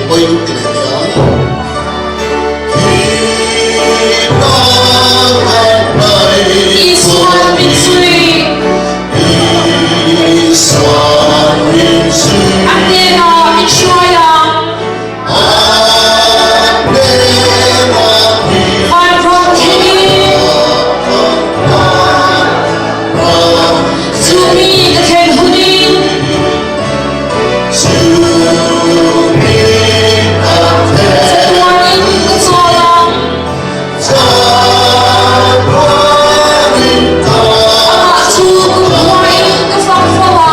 pawi ti leh teh ang. Isuan min zui. A hnenah min hruai ang. Vanram thlengin. Chu mi ka thlen hunin. Chatuanin ka chawl ang. Amah chu kumkhua in ka fak fo ang.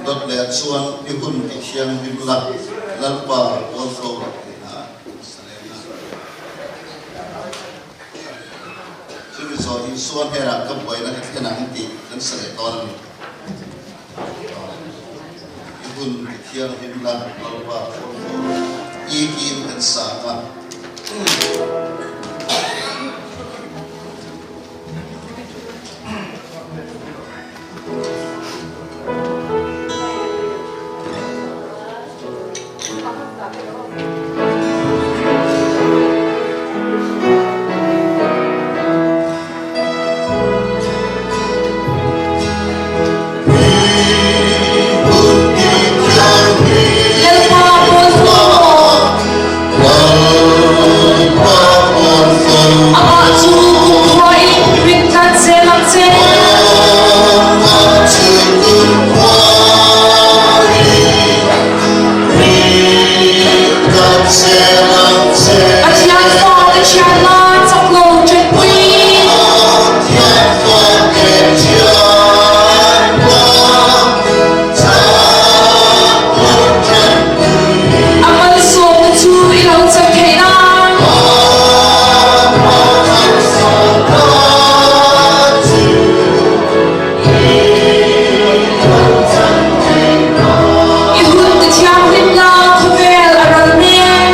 Dawt leh chuan i hun ti thianghlim la, Lalpa pawl fo tih hna sa leng a. Chumi zawh Isua hnenah ka buaina ka thlen ang tih kan sa leh dawn a ni. I hun ti thianghlim la, Lalpa pawl fo i tiin kan sa ang a. Lalpa pawl fo maw? Amah chu kumkhua in rin tlat zel ang che. Pathian fate thian la chak lo ṭanpui. A malsawmna chu i lo chan theih nan. I hun ti thianghlim la khawvel a ral mek.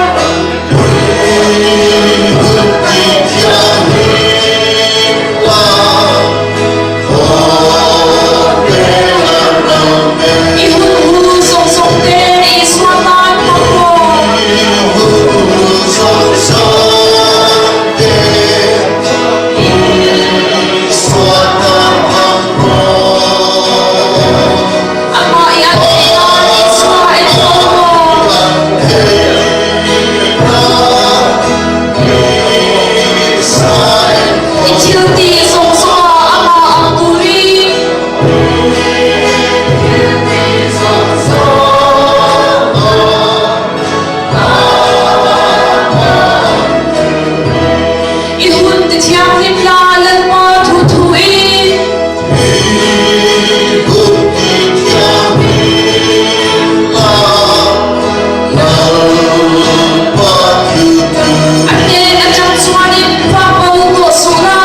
I hun hu zawng zawng te Isua tan hmang rawh. Amah i an theih nan Isua enkawl rawh. I thil tih zawng zawngah amah ang turin. I hun ti thianghlim la Lalpa thu thu in. A hnen atang chuanin va bo tawh suh la.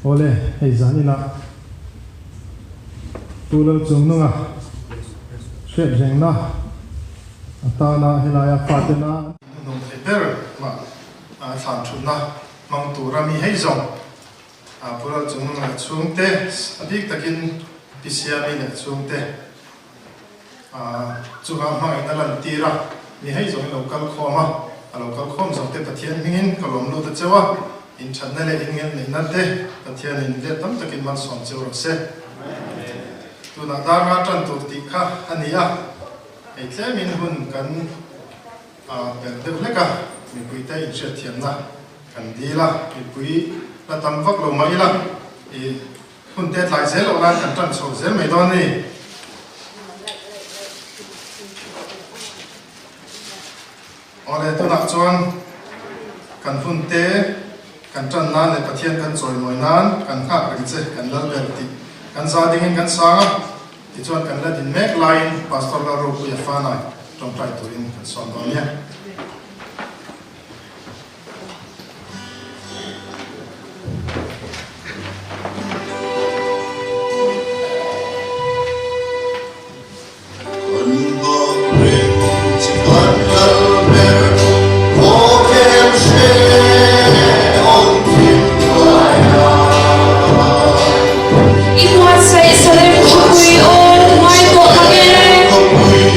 Awle, hei zan inah Pu Lalchungnunga hriat rengna atana helaia fatena Hnuhnung thei ber mah thlan thutna hmang tura mi hei zawng Pu Lalchungnunga leh chhungte, a bik takin Pi Siami leh chhungte chunga hmangaihna lantir a mi hei zawng in lo kal khawm a, a lo kal khawm zawng te Pathian hmingin ka lawm lut a cheu a, in thatna leh in ngelneihna te Pathianin let tam takin malsawm cheu rawh se. Tunah dar nga tan tur tih kha a ni a, hei tlemin hun kan pelh deuh hlek a, mipuite inhriatthiamna kan dil a, mipui la tam vak lo mah ila i Hun te tlai zel loh lai kan tan chho zel mai dawn a ni. Awle tunah chuan kan hun te kan tan nan leh Pathian kan chawimawi nan kan nghak reng che kan lal ber tih kan za dingin kan sang a, tichuan kan la din mek laiin Pastor Lalropuia Fanai tawngtai turin kan sawm dawn nia. I buatsaih Salem khawpui aw ka ngai tawh mang e.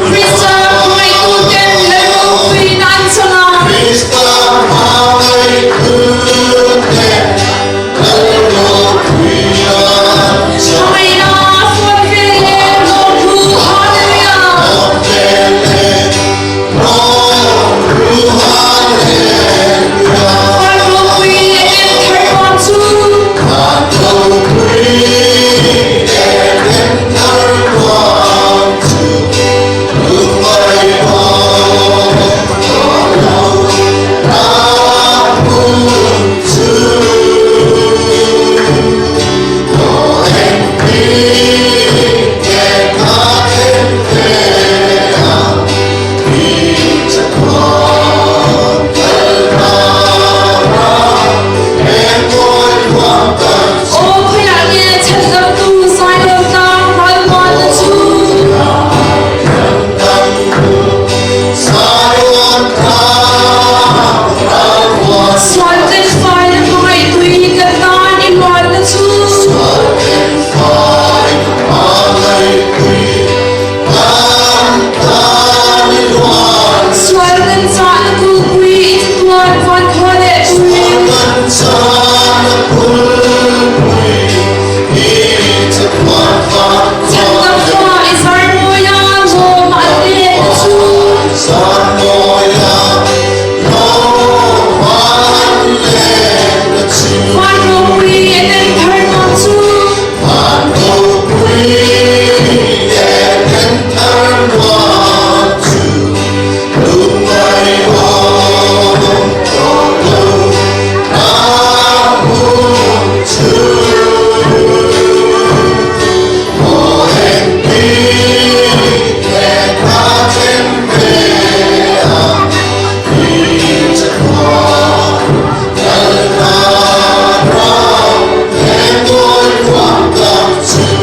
Krista hmangaihtu ten Lal ropuiin an chang a. Hmangaihna a fuan vel leh lawmhlu Hallelujah! Van ropui Eden thar nuam chu. Aw khawiah nge chhangamtu Zion tlang ralmuanna chu? Sual kan fai le hmangaih tui kan tan i luanna chu? Sual kan cahna kulpui i chatuan van khua le tui. Chhandam khua i zarmawi ah lawm an lehna chu. Van ropui Eden thar nuam chu.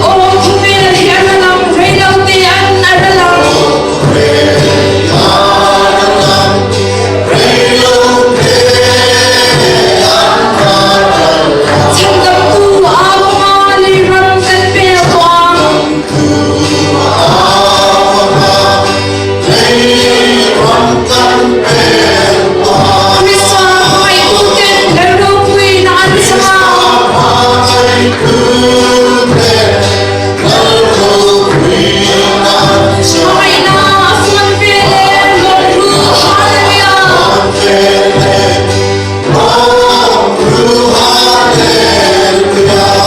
Aw khawvel hi a ra lang, reilo te an a ra lang. Chhandamtu Abraham leiram kan pel tuah. Krista hmangaihtu ten Lal ropui na an chang a. Hmangaihna a fuan ve le lawmru Hallelujah.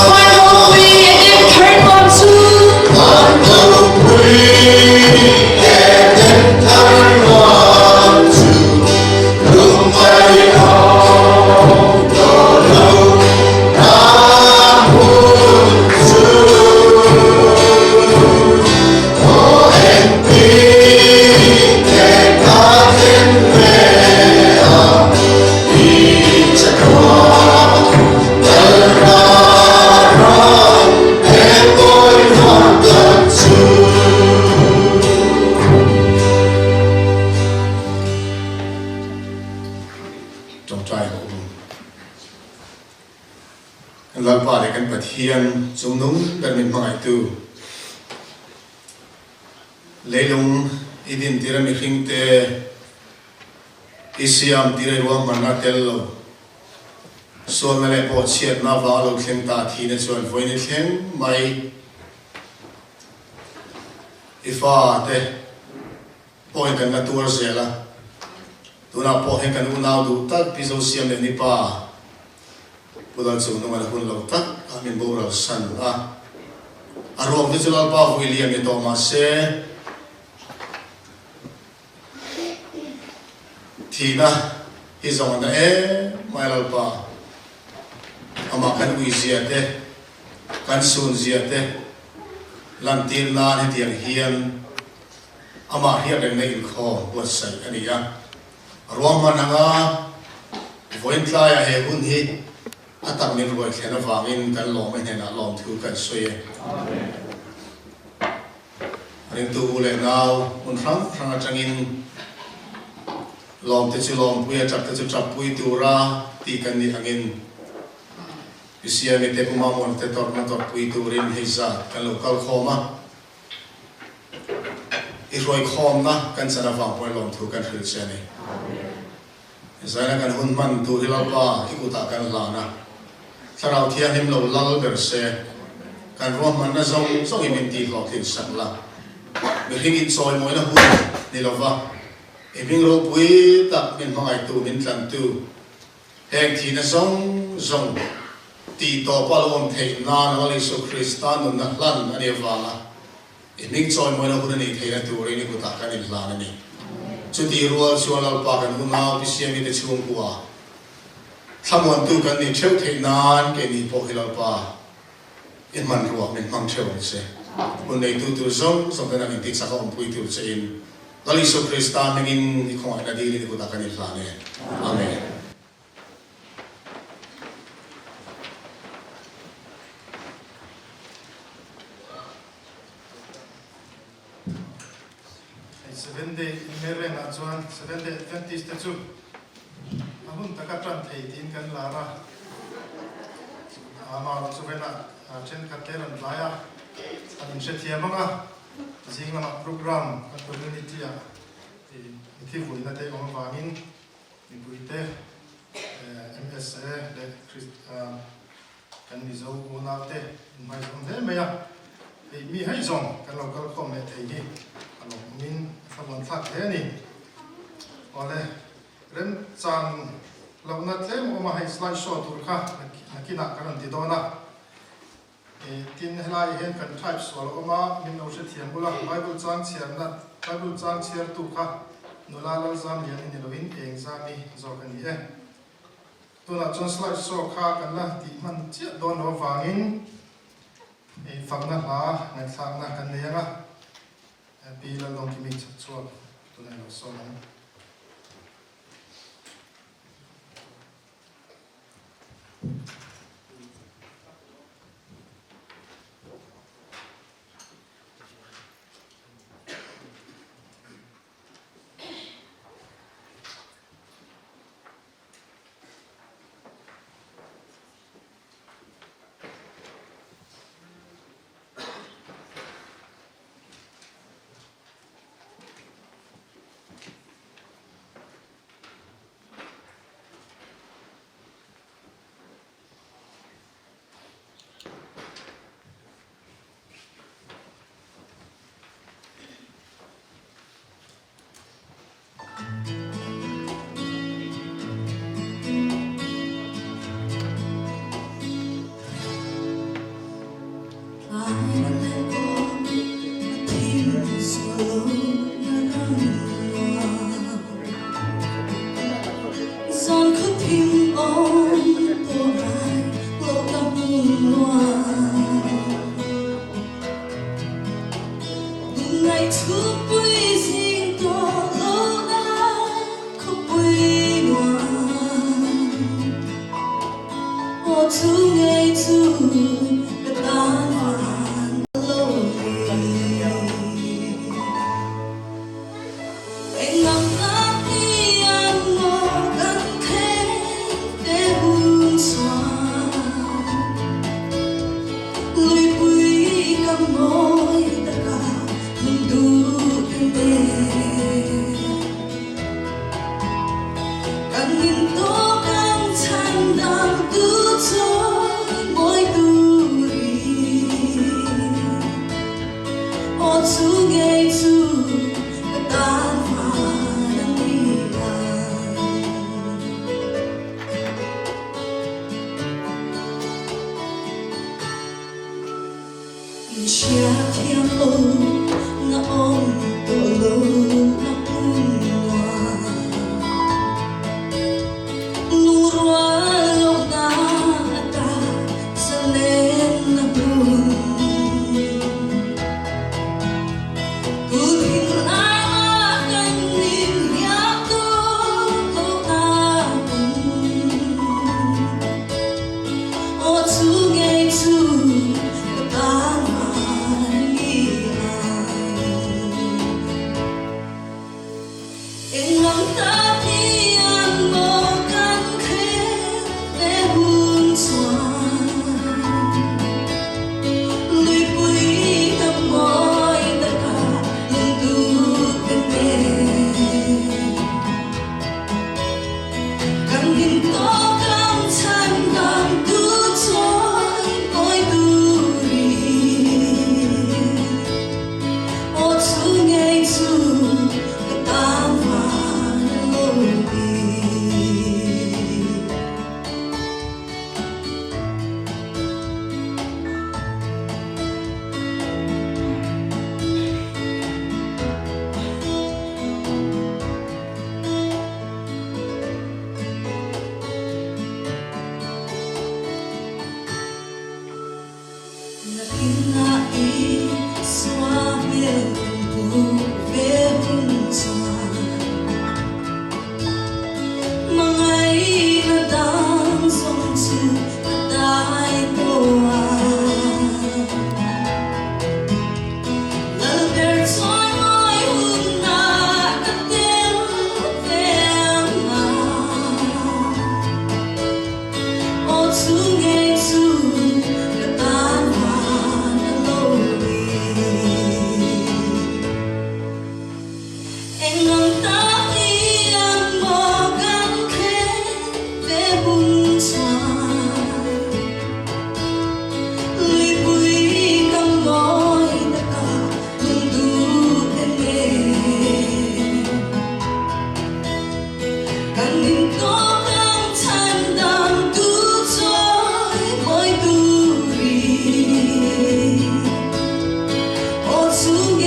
Van ropui Eden thar nuam chu. Tawngtai ka um. Kan Lalpa leh kan Pathian chungnung ber min hmangaihtu leilung i dintir a mihringte i siam tir a i ruahmanna tel lo sualna leh bawhchhiatna avanga lo thleng ta thihna chuan vawiin i thleng mai i fate pawhin kan la tuar zel a, tunah pawh hian kan unau duh tak Pi Zosiam leh Nipa Pu Lalchungnunga la hun lo tak a min boral san a, a ruang te chu Lalpa vui liam ni tawh mah se thihna hi zawng a na em mai Lalpa amah kan ui zia te kan sun zia te lantir nan hetiang hian Amah hian rengna inkhawm buatsaih a ni a, ruahman anga vawiin tlaiah he hun hi a tak min ruai thlen avangin kan lawm a hnenah lawmthu kan sawi e. Ringtu u leh nau hmun hrang hrang atangin lawmte chu lawmpui a, tapte chu tappui tura tih kan nih angin Isiami te Pu Mamawna te tawrhna tawrhpui turin hei zat kan lo kal khawm a. I hruaikhawmna kan chan avang pawhin lawmthu kan hrilh che a ni. Zaina kan hun hman tur hi Lalpa i kutah kan hlan a, Thlarau Thianghlim lo lal ber se, kan ruahmanna zawng zawngin min tihhlawhtlin sak la. Mihring inchawimawina hun ni lova, i hming ropui tak min hmangaihtu, min tlantu, heng thihna zawng zawng tih tawpa lo awm theih nan Lal Isu Krista nunna hlan a nih avanga I hming chawimawina hun a nih theihna turin i kutah kan inhlan a ni. Chutih rual chuan Lalpa kan unau pi Siami te chhungkua thlamuantu kan nih theuh theih nan keini pawh hi Lalpa i hmanruak min hmang theuh ang che. Hun neitu tur zawng zawng ten an intichak a awmpui tur che in Lal Isua Krista hmingin i khawngaihna dilin i kutah kan inhlan e. Amen. Hei Seventh Day inhmer rengah chuan Seventh Day Adventist te chu a hun taka tan thei tiin kan lar a, amah chu venah thenkhat te rawn tlai a, an inhrethiam ang a, zing lamah program kan community ah mithi vuina te awm avangin Mipuite MSA leh kan Mizo unaute inhmaizawm hle mai a, hei mi hei zawng kan lo kal khawm leh thei hi a lawmawmin a thlamuan thlak hle a ni. Awle, remchan lohna tlem awm a, hei slide show tur kha nakinah kan rawn ti dawn a. Tin, helaiah hian kan type sual a awm a, min lo hrethiam ula, Bible chang chhiarna, Bible chang chhiartu kha nula Lalzamliani ni loin eng zami zawk a ni e. Tunah chuan slide show kha kan la tih hman chiah dawn lo avangin fakna hla ngaihthlakna kan nei ang a, Pi Laldawngkimi chhakchhuak tunah i lo sawm ang.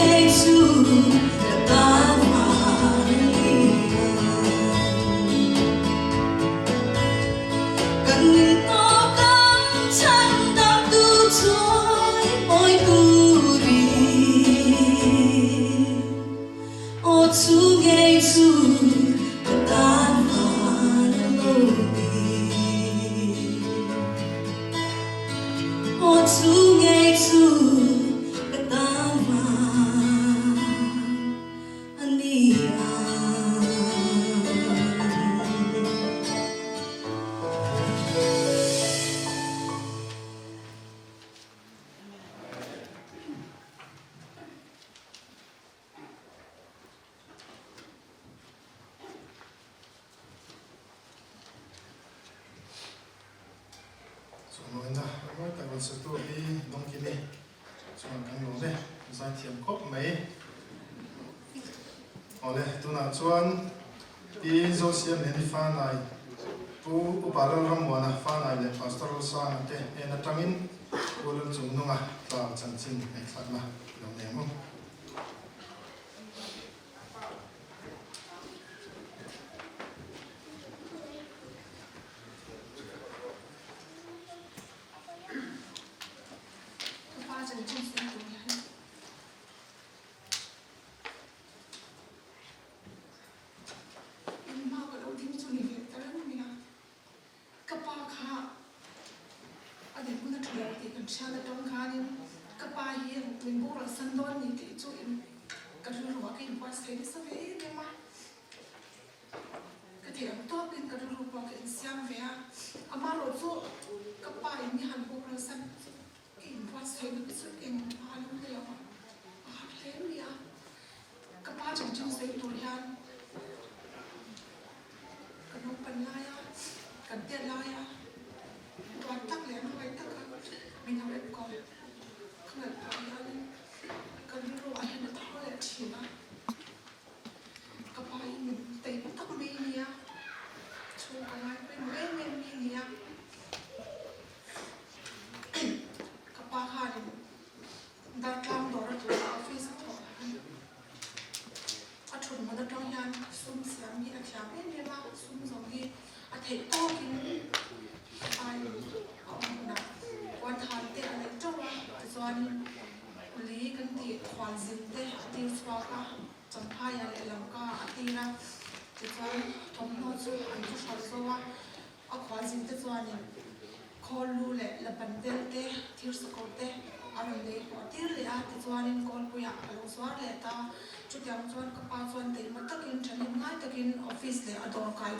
ngei chu ka tan van a ni ang. Kan tawk ang chhan dam tu chawi mawi turin aw chu ngei chu ka tan van a lo ni. Aw chu ngei chu ka tan van a ni ang. Chawmawina mawi tak rawn satu hi Dawngkimi chuan kan lawm e, zaithiam khawp mai. Awle, tunah chuan Pi Zosiam Leni Fanai, Pu Upa Lalrammuana Fanai leh Pastor Rosanga te hnen atangin Pu Lalchungnunga tlau chanchin ngaihthlakna lo nei ang u. Ka pa chanchin sawi tur hian engmah ka lo ding chu ni ve ta reng mai a. Ka pa kha a dinhmun a tha lo tih kan hriat atang khanin ka pa hi min boral san dawn ni tih chu ka rilruah ka inbuatsaih nasa ve em em a. Ka theih ang tawkin ka rilru pawh ka insiam ve a, amaherawh chu ka pa in mi han boral san chu ka inbuatsaihna te chu engmah a lo ni lo a, a har hle mai a. Ka pa chanchin sawi tur hian ka naupan laia, kan tet laia tuan tak leh hmangaih taka min lo enkawl ka ngaihtuah hianin ka rilru ah hian a thar leh thin a. Ka pa hi min teima tak mai a nia, chhung ka ngai pawimawh em em mai a nia. Ka pa khanin Dartlang dawr a tura office a thawh a ni. A thut hmun atang hian sum siam hi a thiam em em a, sum zawng hi a theih tawkin ka pa in a awm hunah puanthan te a neih teuh a, tichuanin uli kan tih khualzin te a tir chhuak a, Champhaia leh Lamka a tir a, tichuan thawmhnaw chu an thu hralh zo a, A khualzin te chuanin khawl lu leh la ban tel te, thir sakawr te a rawn lei haw tir leh a, tichuanin kawlpuiah a lo zuar leh ta. Chutiang chuan ka pa chuan teima takin, thahnem ngai takin office leh a dawr kai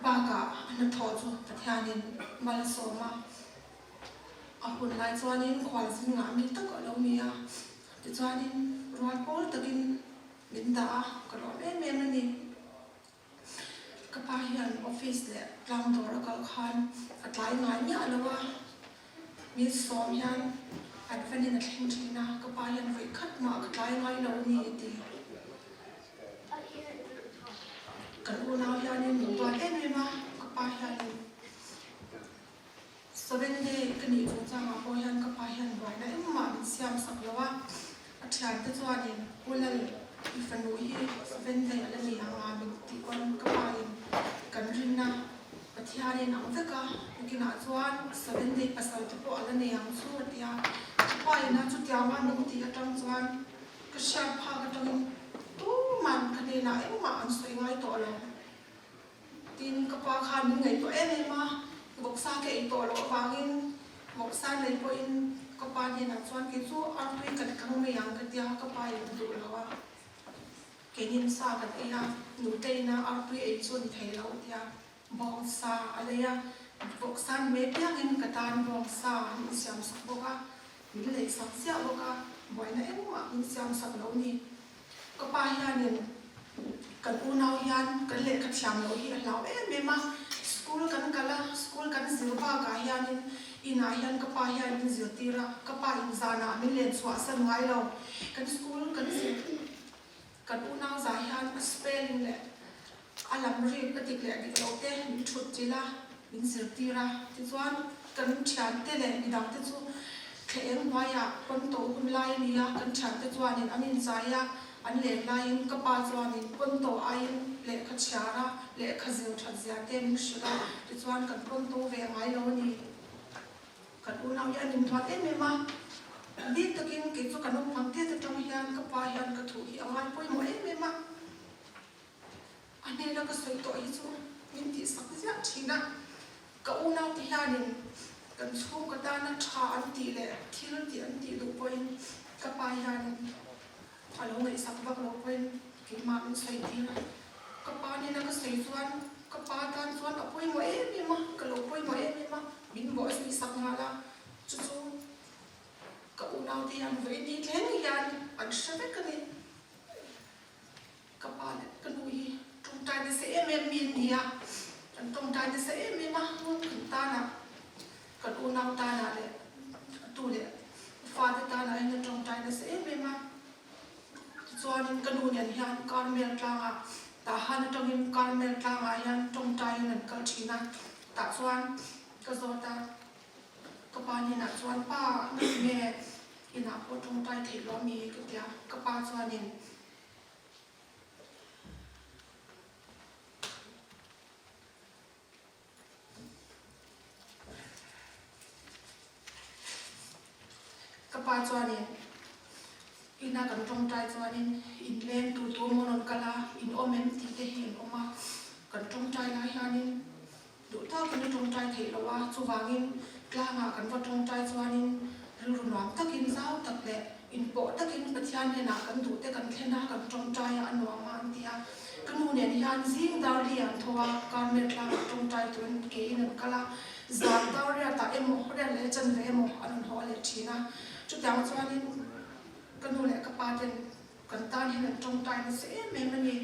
bakah a hnathawh chu Pathianin mal a sawm a. A hun lai chuanin khualzin ngah mi tak a lo ni a, tichuanin rual pawl takin min dah a, ka lawm em em a ni. Ka pa hian office leh tlang dawr a kal khan a tlai ngai miah lo a, min sawm hian an fan in a thleng thin a, ka pa hian vawi khat mah ka tlai ngai lo a ni a ti. Kan unau hianin min duat em em a, ka pa hianin Seven day ka nih chungchangah pawh hian ka pa hian buaina engmah min siam sak lo a, a thiante chuanin U Lal i fanu hi seven day a la ni ang a min tih pawn ka pa in kan rinna Pathianin ang vek a, nakinah chuan seven day pasal te pawh a la nei ang chu a ti a, ka pa in a chutianga min tih atang chuan ka hriat phak atangin tuman ka hnenah engmah an sawi ngai tawh lo. Tin, ka pa khan min ngaihtuah em em a, vawksa ka ei tawh loh avangin vawksa nei pawhin ka pa hnenah chuan kei chu artui kan kang mai ang ka tia, ka pa in a duh lo a, keinin sa kan ei a, nute ina artui ei chu a ni thei lo tia bawngsa a lei a, vawksa ni mai piangin ka tan bawngsa an insiam sak bawk a, min lei sak chiah bawk a, buaina engmah min siam sak lo ni. Ka pa hianin kan unau hian kan lehkha thiam loh hi a hlau em em a, school kan kal a, school kan zir bakah hianin inah hian ka pa hian min zirtir a, ka pa in zanah min len chhuah san ngai lo, kan school kan zir kan unau zah hian a spelling leh a lam rik a dik leh dik loh te min thut chilh a, min zirtir a, tichuan kan thiante leh midangte chu. Thla eng hnuaiah pawnto hun lai a ni a, kan thiante chuanin an inzai a, an len laiin ka pa chuanin pawnto aiin lehkha chhiar a, lehkha zir that zia te min hrilh a, tichuan kan pawnto ve ngai lo a ni. Kan unau hi an inhuat em em a, bik takin kei chu ka naupang tiat atang hian ka pa hian ka thuh hi a ngai pawimawh em em a, a hnena ka sawi tawh hi chu min tihsak ziah thin a, ka unaute hianin kan chhungkaw tana tha an tih leh thil tih an tih duh pawhin ka pa hianin a lo ngaihsak vak loh pawhin keimah min sawi tir a, ka pa nena ka sawi chuan ka pa tan chuan a pawimawh em em a, ka lo pawimawh em em a, min bawh zui sak nghal a, chu chu ka unaute hian vawi ni thleng hian an hre vek a ni. Ka pa leh ka nu hi tawngtai nasa em em mi an ni a, kan tawngtai nasa em em a, kan tanah kan unau tanah leh a tu leh fate tanah hian a tawngtai nasa em em a. Tichuanin ka nu nen hian Carmel tlangah Tahan atangin Carmel tlangah hian tawngtaiin an kal thin a, tah chuan ka zawt a, ka pa hnenah chuan pa nge inah pawh tawngtai theih lo ami ka ti a, ka pa chuanin. Ka pa chuanin ina kan tawngtai chuanin inleng tu tu maw rawn kal a, in awm em tih te hi an awm a, kan tawngtai lai hianin duh takin a tawngtai theih loh a, chuvangin tlangah kan va tawngtai chuanin rilru nuam takin zau tak leh inpawh takin Pathian hnenah kan duh te kan thlen a, kan tawngtai a, a nuam a an ti a. Ka nu nen hian zing dar li an tho a, Carmel tlangah tawngtai turin keiin an kal a, zan dar riatah emaw riat leh chanve emaw an rawn haw leh thin a. Chutiang chuanin ka nu leh ka pa ten kan tan hian an tawngtai nasa em em a ni.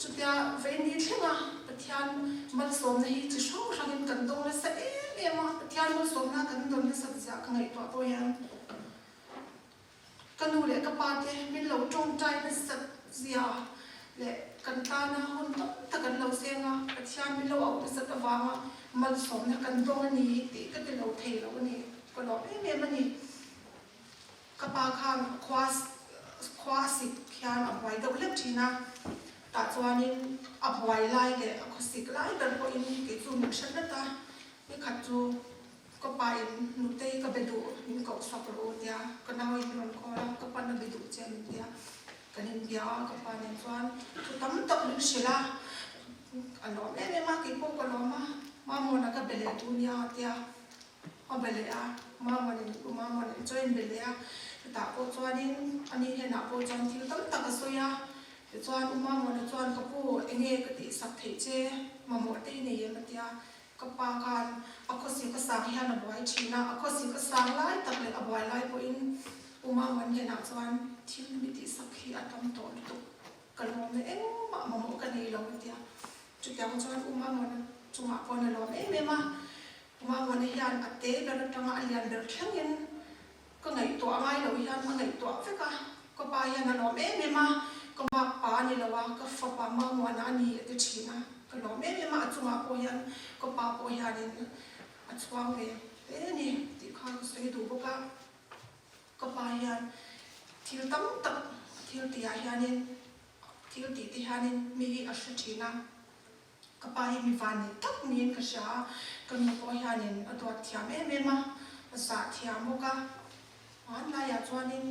Chutia vei ni thlenga Pathian malsawmna hi chi hrang hrangin kan dawng nasa em em a, Pathian malsawmna kan dawn nasat zia ka ngaihtuah pawh hian Ka nu leh ka pa te min lo tawngtai nasat zia leh kan tana hun tam tak an lo seng a, Pathian min lo auh nasat avanga malsawmna kan dawng a ni tih ka ti lo thei lo a ni, ka lawm em em a ni. Ka pa khan khua khua sik hian a buai deuh hlek thin a, tah chuanin a buai lai leh a khawsik lai ber pawhin kei chu min hre hret a, nikhat chu Ka pa in nutei ka be duh min koh sak rawh u tia ka nau in rawn call a, ka pan a be duh che min tia kan inbia a, ka pa nen chuan thu tam tak min hrilh a, a lawm em em a, keipawh ka lawm a, Mamawna ka be leh duh nia tia a be leh a, Mamawna in u Mamawna in chuan a inbe leh a, chutah pawh chuanin ani hnenah pawh chuan thil tam tak a sawi a, tichuan u Mamawna chuan ka pu enge ka tihsak theih che mamawh te i nei em a tia. Ka pa khan a khawsik a sang hian a buai thin a, a khawsik a sang lai tak leh a buai lai pawhin U Mamuan hnenah chuan thil mi tihsak hi a tam tawh lutuk, ka lawm na engmah mamawh ka nei lo a ti a. Chutiang chuan U Mamuana chungah paw'n a lawm em em a, U Mamuana hian a te ber atanga a lian ber thlengin ka ngaihtuah ngai loh hian a ngaihtuah vek a, ka pa hian a lawm em em a, ka mak pa a ni lo a, ka fapa Mamuana a ni a ti thin a, ka lawm em em a, a chungah pawh hian ka pa pawh hianin a chhuang ve hle a ni tih kha ka sawi duh bawk a, ka pa hian thil tam tak thil tihah hianin thil tih te hianin mi hi a hre thin a. Ka pa hi mi van nei tak niin ka hria a, ka nu pawh hianin a duat thiam em em a, a zah thiam bawk a. Hmanlaiah chuanin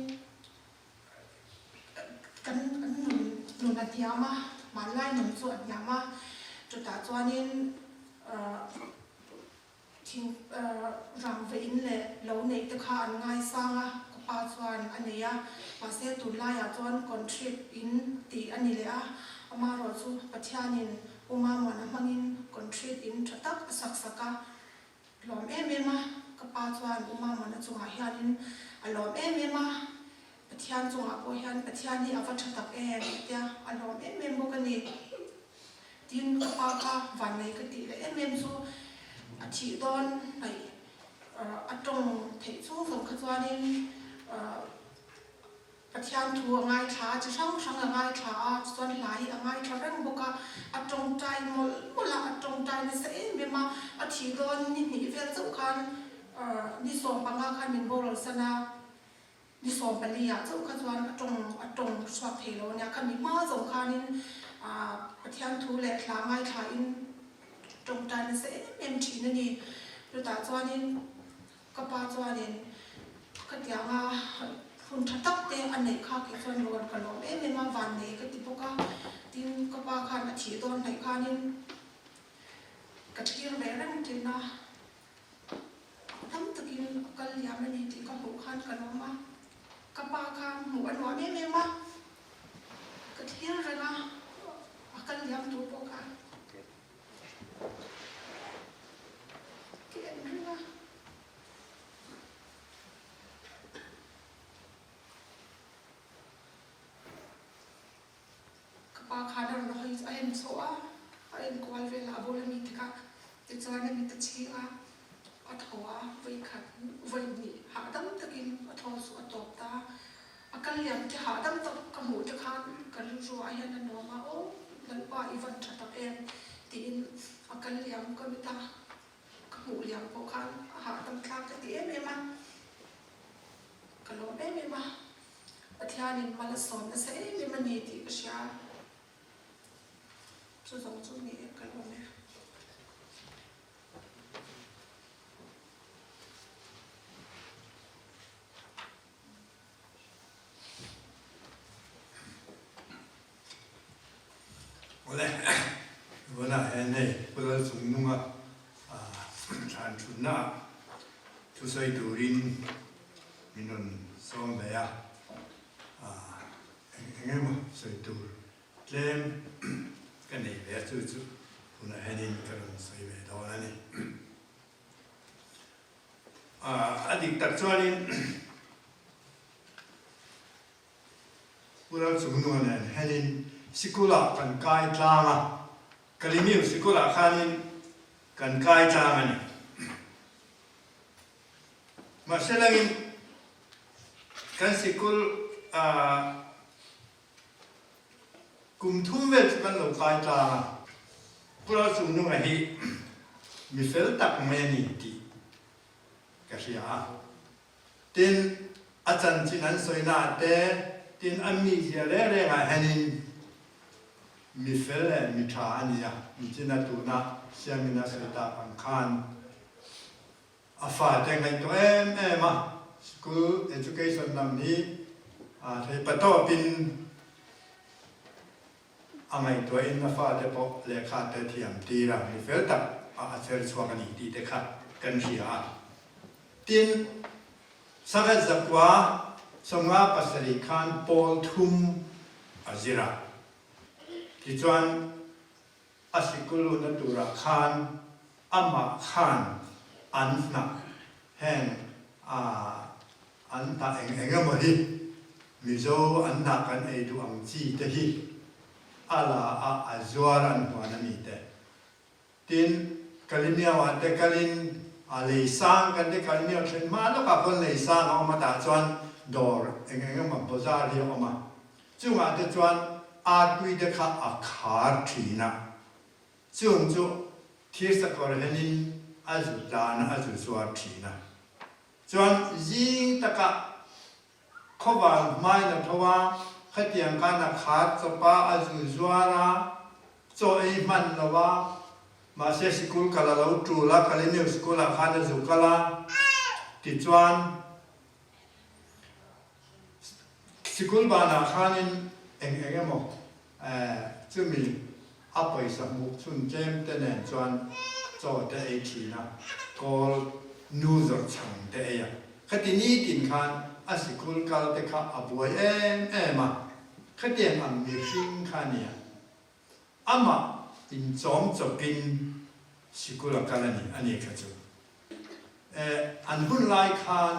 kan an nun nun a hniam a, hmanlai nun chu a hniam a, chutah chuanin ahh Thing rang ve in leh lo neih te kha an ngaisang a, ka pa chuan a nei a, mahse tunlaiah chuan contrib in tih a ni leh a, amaherawh chu Pathianin U Mamuana hmangin contrib in tha tak a sak sak a, lawm em em a, ka pa chuan U Mamuana chungah hianin a lawm em em a, Pathian chungah pawh hian Pathian hi a va tha tak em tia a lawm em em bawk a ni. Tin, ka pa kha vannei ka tih leh em em chu a thih dawn hnaih a tawng theih chung zawng kha chuanin Pathian thu a ngaithla a, chi hrang hrang a ngaithla a, chuan hla hi a ngaithla reng bawk a, a tawngtai mawlh mawlh a, a tawngtai nasa em em a, a thih dawn ni hnih vel chauh khan. Ni 15 khan min boral san a, ni 14 ah chauh kha chuan a tawng a tawng chhuak thei lo a nia. Khami hma zawng khanin Pathian thu leh hla ngaithla in tawngtai nasa em em thin a ni. Chutah chuanin ka pa chuanin khatianga hun tha tak te a neih kha kei chuan rawn ka lawm em em a, vannei ka ti bawk a. Tin, ka pa khan a thih dawn hnaih khanin ka thlir ve reng thin a. Tam takin a kal liam a ni tih ka hmuh khan ka lawm a, ka pa kha hmuh a nuam em em a, ka thlir reng a, a kal liam tur pawh kha ka en reng a. Ka pa khan a rawn hawi a en chhoh a, a en kual vel a, a bula mi te kha tichuan a mit a chhing a, a tho a, vawi khat vawi hnih hahdam takin a thaw chu a tawp ta. A kal liam te hahdam tak ka hmuh te khan ka rilru ah hian a nuam a, aw Lalpa i van tha tak em tiin a kal liam ka mit a, ka hmuh liam pawh khan a hahdam thlak ka ti em em a, ka lawm em em a. Pathianin mal a sawn nasa em em a ni tih ka hria. Chu zawng chu ni e ka lawm e. Awle, tunah hian hei Pu Lalchungnunga thlan thutna ah thusawi turin min rawn sawm ve a, eng eng emaw sawi tur tlem ka nei ve a, chu chu tunah hianin ka rawn sawi ve dawn a ni. A dik tak chuanin Pu Lalchungnunga nen hianin sikulah kan kai tlang a, Kalimiu sikulah khanin kan kai tlang a ni. Mahse langin kan sikul kum thum vel chu kan lo kai tlang a, Pu Lalchungnunga hi mi fel tak mai a ni tih ka hria a. Tin, a chanchin an sawina te, tin a mizia reng rengah hianin mi fel leh mi tha a ni a, nichin a tuna siamin a sawi tak ang khan a fate ngaihtuah em em a, school education lam hi thei patawpin a ngaihtuahin a fate pawh lehkha te thiam tir a, mi fel tak a a cher chhuak a ni tih te kha kan hria a. Tin, Sangha zakua 57 khan pawl thum a zir a, tichuan a sikul luhna turah khan amah khan an hnah heng an hnah eng eng emaw hi Mizo an hnah kan ei duh ang chi te hi a la a a zuar an huan a ni te. Tin, Kalimiau-ah te kalin a lei sang kan ti Kalimiau then hma lawkah khawn lei sang a awm a tah chuan dawr eng eng emaw bazaar hi a awm a. Chungah te chuan artui te kha a khar thin a. Chung chu thirsakawr henin a zu tlan a, a zu zuar thin a. Chuan zing takah khawval hmain a tho a, khatiang khan a khar chawp a, a zu zuar a, chaw ei hman lo a, mahse sikul kal a lo tul a, Kaliniu sikul ah khan a zu kal a, tichuan sikul banah khanin eng eng emaw chumi a pawisa hmuh chhun tlem te nen chuan chaw te ei thin a, kawl nu zawrh chhang te ei a. Khati nitin khan a sikul kal te kha a buai em em a, khatiang ang mihring kha nia. Amah inchawm chawpin sikul a kal a ni, a ni kha chu. An hun lai khan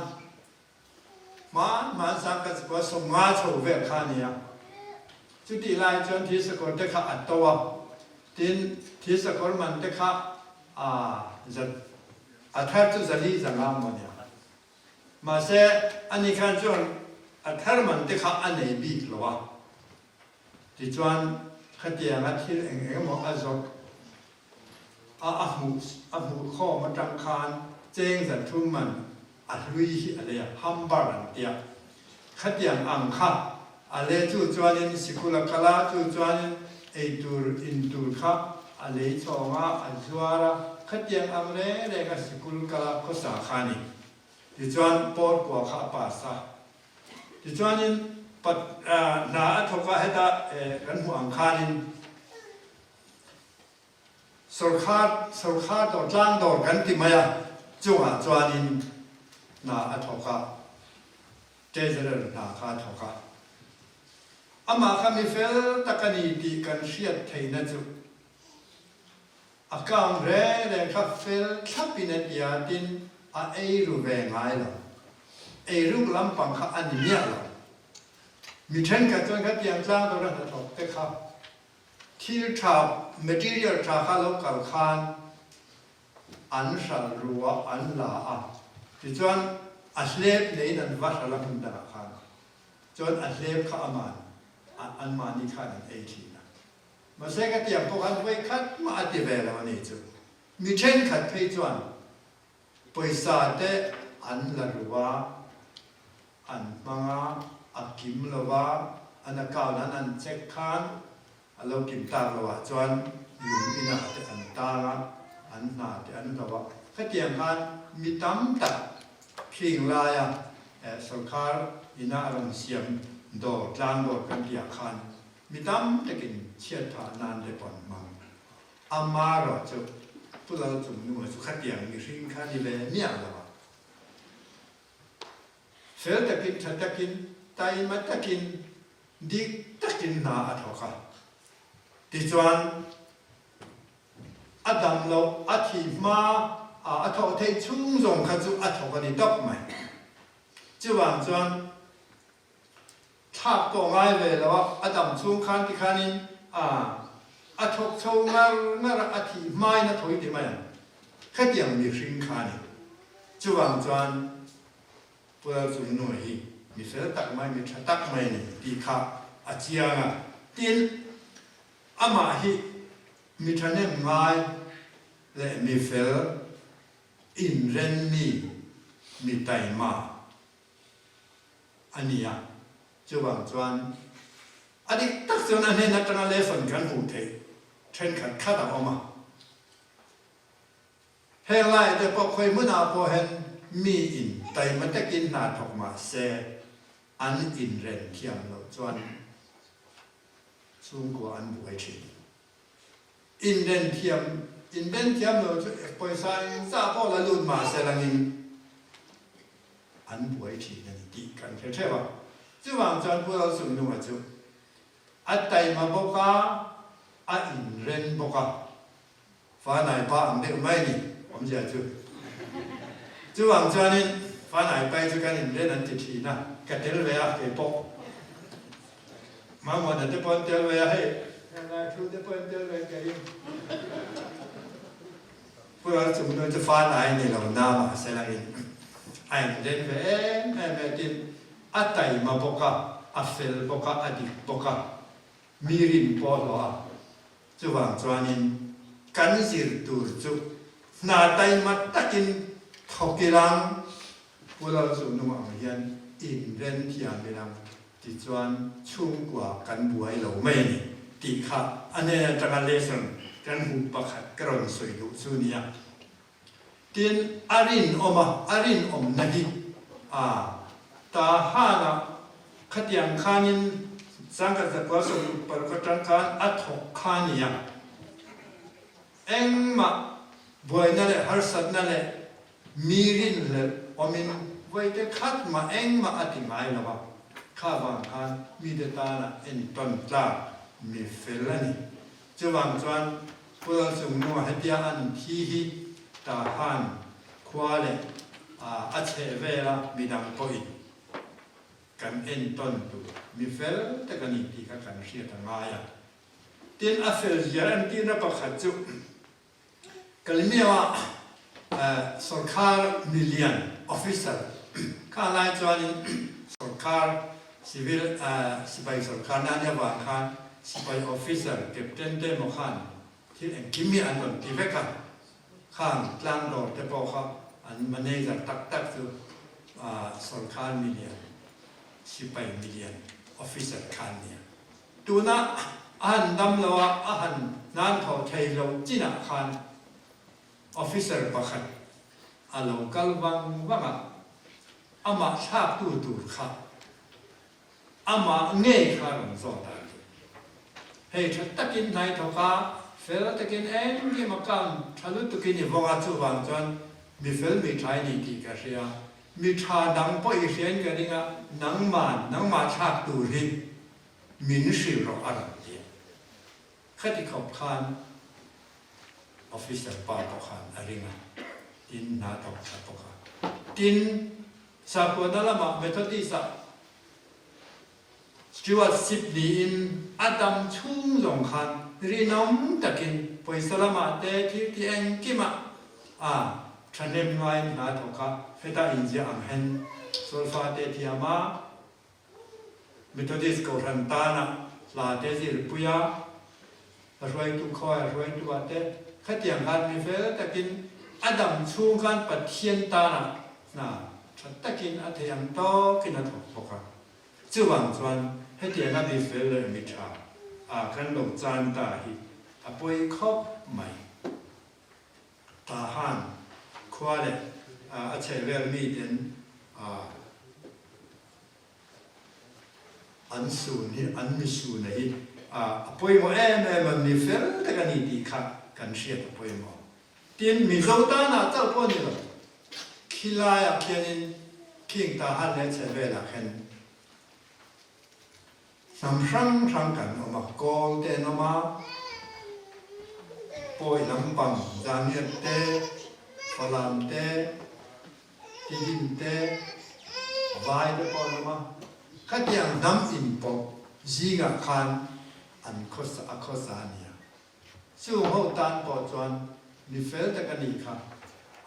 Hmaan hmaan sang ka chukua 50 chho vel kha a ni a. Chutih lai chuan thilsakawr te kha a to a, tin thilsakawr man te kha a za a thar chu zali zanga maw a nia. Mahse ani khan chuan a thar man te kha a nei bik lo a. Tichuan khatianga thil eng eng emaw a zawrh a a hmuh a hmuh khawm atang khan. Cheng 300 man a hlui hi a lei a, Humber an tia. Khatiang ang kha a le chu chuanin sikul a kal a, chu chuanin eitur intur kha a lei chhawng a, a zuar a, khatiang ang reng reng a sikul kal a khawsa kha a ni. Tichuan pawl kua kha a pass a. Tichuanin pat hna a thawk a, heta kan hmuh ang khanin Sawrkhar sawrkhar dawr tlang dawr kan ti mai a, chungah chuanin hna a thawk a, Treasurer hna kha a thawk a. Amah kha mi fel tak a ni tih kan hriat theihna chu account reng reng kha fel thlapin a ti a, tin a ei ru ve ngai lo. Eiruk lampang kha a ni miah lo. Mi thenkhat chuan khatiang tlang dawra hnathawk te kha Thil tha, material tha kha lo kal khan an hral ru a, an la a, tichuan a hlep neiin an va hral a hmun dangah khan, chuan a hlep kha aman anmahni khan an ei thin a. Mahse ka tiang pawh khan vawi khat mah a ti ve lo a ni chu. Mi thenkhat phei chuan pawisa te an la ru a, an hmang a, a kim lo va, an account an an check khan a lo kim tak lo ah chuan lung inah te an tang a, an hna te an hlo a. Khatiang khan mi tam tak khing laia sorkar ina a rawn siam dawr, tlang dawr kan tih ah khan mi tam takin chhiat phah nan te pawh an hmang. Amarawh chu Pu Lalchungnunga chu khatiang mihring kha ni ve miah lo a. Fel takin, tha takin, taima takin, dik takin hna a thawk a. Tichuan, a dam loh, a thih hma a a thawh theih chhung zawng kha chu a thawk a ni tawp mai. Chuvang chuan, thlak pawh ngai ve lo a, a dam chhung khan tikhanin a a thawk chho ngar ngar a, a thih hmain a thawi ti mai ang. Khatiang mihring kha a ni. Chuvang chuan Pu Lalchungnua hi mi fel tak mai, mi tha tak mai a ni tih kha a chiang a. Tin, amah hi mi thahnem ngai leh mi fel inren mi, mi taima a ni a. Chuvang chuan a dik tak chuan a hnen atanga lesson kan hmuh theih thenkhat khat a awm a. Heng lai te pawh khawi hmunah pawh hian mi in taima takin hna thawk mah se an inren thiam loh chuan chhungkua an buai thin. Inren thiam inren thiam lo chu pawisa engzah pawh la lut mah se langin an buai thin a ni tih kan hre theuh a. Chuvang chuan Pu Lalsumnunga chu a taima bawk a, a inren bawk a. Fanai pa ang deuh mai ni, awmzia chu. Chuvang chuanin Fanai pai chu kan inren an ti thin a, ka tel ve a kei pawh. Mamawna te pawh an tel ve a, hei helai thu te pawh an tel ve ka ring. Pu Ralchungnu chu Fanai ni lo na mahse langin a inren ve em em e tin a taima bawk a, a fel bawk a, a dik bawk a, mi rin pawh hlawh a. Chuvang chuanin kan zir tur chu hna taima takin thawk ilang, Pu Lalchungnung ang hian inren thiam ilang tichuan chhungkua kan buai lo mai a ni tih kha a hnen atanga lesson kan hmuh pakhat ka rawn sawi duh chu nia. Tin, a rinawm a, a rinawmna hi a ta han a, khatiang khanin Sangkhat zakua 66 atang khan a thawk kha a ni a. Engmah buaina leh harsatna leh mi rinhlelh awmin vaite khat mah engmah a ti ngai lo a, kha vang khan mite tana entawn tlak mi fel a ni. Chuvang chuan Pu Lalchungnunga hetia an thi hi Tahan khua leh a chheh vela midang pawhin kan entawn tur mi fel tak a ni tih kha kan hriat a ngai a. Tin, a fel ziar entirna pakhat chu Kalmiawa sorkar milian officer kha lai chuanin sorkar civil sipai sorkar na nia vang khan sipai officer captain te emaw khan thil engkim hi an rawn ti vek a, khang tlang dawr te pawh kha. An manager tak tak chu sorkar milian, sipai milian, officer kha an nia. Tuna a han dam lo a, a han hnan thaw thei lo chinah khan officer pakhat a lo kal vang vang a, amah thlaktu tur kha amah ngei kha rawn zawt a ni. Hei tha takin hnai thawk a, fel takin engkim a kang tha lutukin i vawng a, chuvang chuan mi fel mi tha i ni tih ka hria. Mi tha dang pawh i hriain ka ring a, nangman nangmah thlak tur hi min hrilh rawh a rawn ti a. Khati khawp khan officer pa pawh khan a ring a, tin hna thawk tha bawk a. Tin, sakhuana lamah Methodist-ah Stewardship niin a dam chhung zawng khan rinawm takin pawisa lamah te thil ti engkimah a thahnem ngaiin hna thawk a, heta inziah ang hen solfa te thiam a, Methodist Kohhran tana hla te zirpui a, a hruaitu khawi a hruaitu ah te khatiang khan mi fel takin a dam chhung khan Pathian tana hna tha takin a thei ang tawkin a thawk bawk a. Chuvang chuan hetianga mi fel leh mi tha a kan lo chan ta hi a pawi khawp mai. Tahan khua leh a chhehvel miten an sun hi, an mi suna hi a pawimawh em em a, mi fel tak a ni tih kha kan hriat a pawimawh. Tin, Mizo tanah chauh pawh a ni lo, khilaiah khianin khing Tahan leh chhehvelah khan Hnam hrang hrang kan awm a, Kawl te an awm a, Pawi lampang, Zamiat te, Falam te, Tidim te, Vai te pawh an awm a. Khatiang hnam inpawh zingah khan an khawsa a khawsa a nia. Chung ho tan pawh chuan mi fel tak a nih kha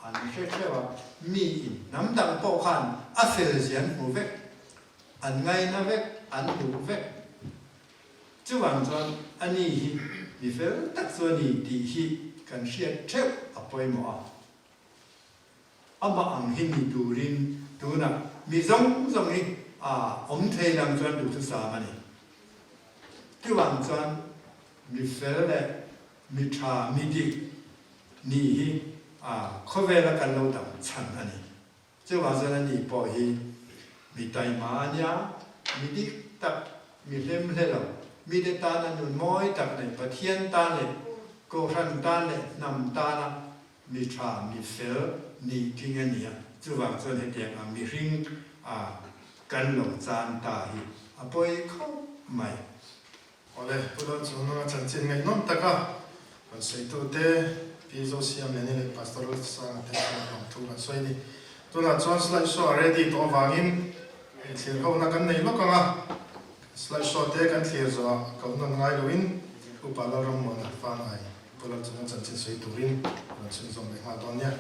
an hre theuh a, mi in hnam dang pawh khan a fel zia an hmu vek. An ngaina vek, an duh vek. Chuvang chuan a ni hi mi fel tak chu a ni tih hi kan hriat theuh a pawimawh a. Amah ang hi ni turin tunah mi zawng zawng hi a awm thei lang chuan duhthusam a ni. Chuvang chuan mi fel leh mi tha, mi dik nih hi khawvela kan lo dam chhan a ni. Chuvang chuan ani pawh hi mi taima a nia, mi dik tak, mi hlim hle lo, mite tana nun mawi tak nei, Pathian tan leh Kohhran tan leh hnam tana mi tha, mi fel nih tling a nia. Chuvang chuan hetiang ang mihring a kan lo chan ta hi a pawi khawp mai. Awle, Pu Lalchungnunga chanchin ngaihnawm taka rawn sawitute Pi Zosiamliani leh Pastor Lalsanga te chuan hlawm thu kan sawi a ni. Tunah chuan slide show a ready tawh avangin hei thlir hona kan nei lawk ang a, slide show te kan thlir zawhah ka unawn ngai loin Upa Lalrammuana Fanai Pu Lalchungnunga chanchin sawi turin rawn chhunzawm leh nghal dawn nia.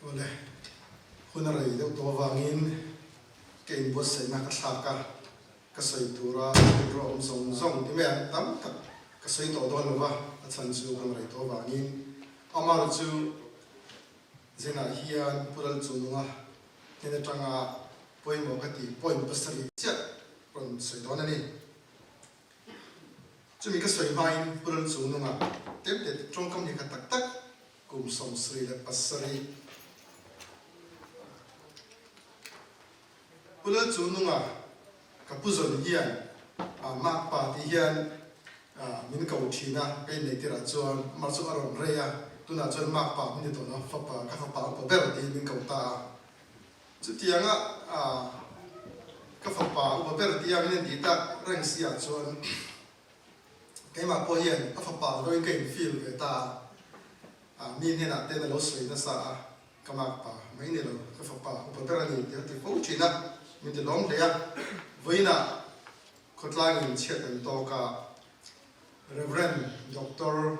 Awle, hun a rei deuh tawh avangin ka inbuatsaihna ka thlak a, ka sawi tura rilru a awm zawng zawng ti mai ang tam tak. Ka sawi tawh dawn lo va, a chhan chu kan rei tawh avangin Amar chu Zenah hian Pu Lalchununga hnen atanga pawimawh ka tih point pasarih chiah rawn sawi dawn a ni. Chumi ka sawi hmain Pu Lalchununga temte tawngkam hi kha tak tak kum 77. Pu Lalchununga ka pu zawn hian Makpa tih hian min ko thin a, ka inneih tirah chuan amah chu a rawn rei a, tunah chuan Makpa min ti tawh lo, fapa ka fapa upa ber tiin min ko ta a. Chutianga ka fapa upa ber tia min intih tak reng si ah chuan keimah pawh hian a fapa ang deuhin ka in feel ve ta a, mi hnenah ten a lo sawi nasa a. Ka makpa mai ni lo, ka fapa upa ber a ni tih a ti fo thin a, min ti lawm hle a. Vawiinah khawtlangin chhiat an tawk a, Rev. Doctor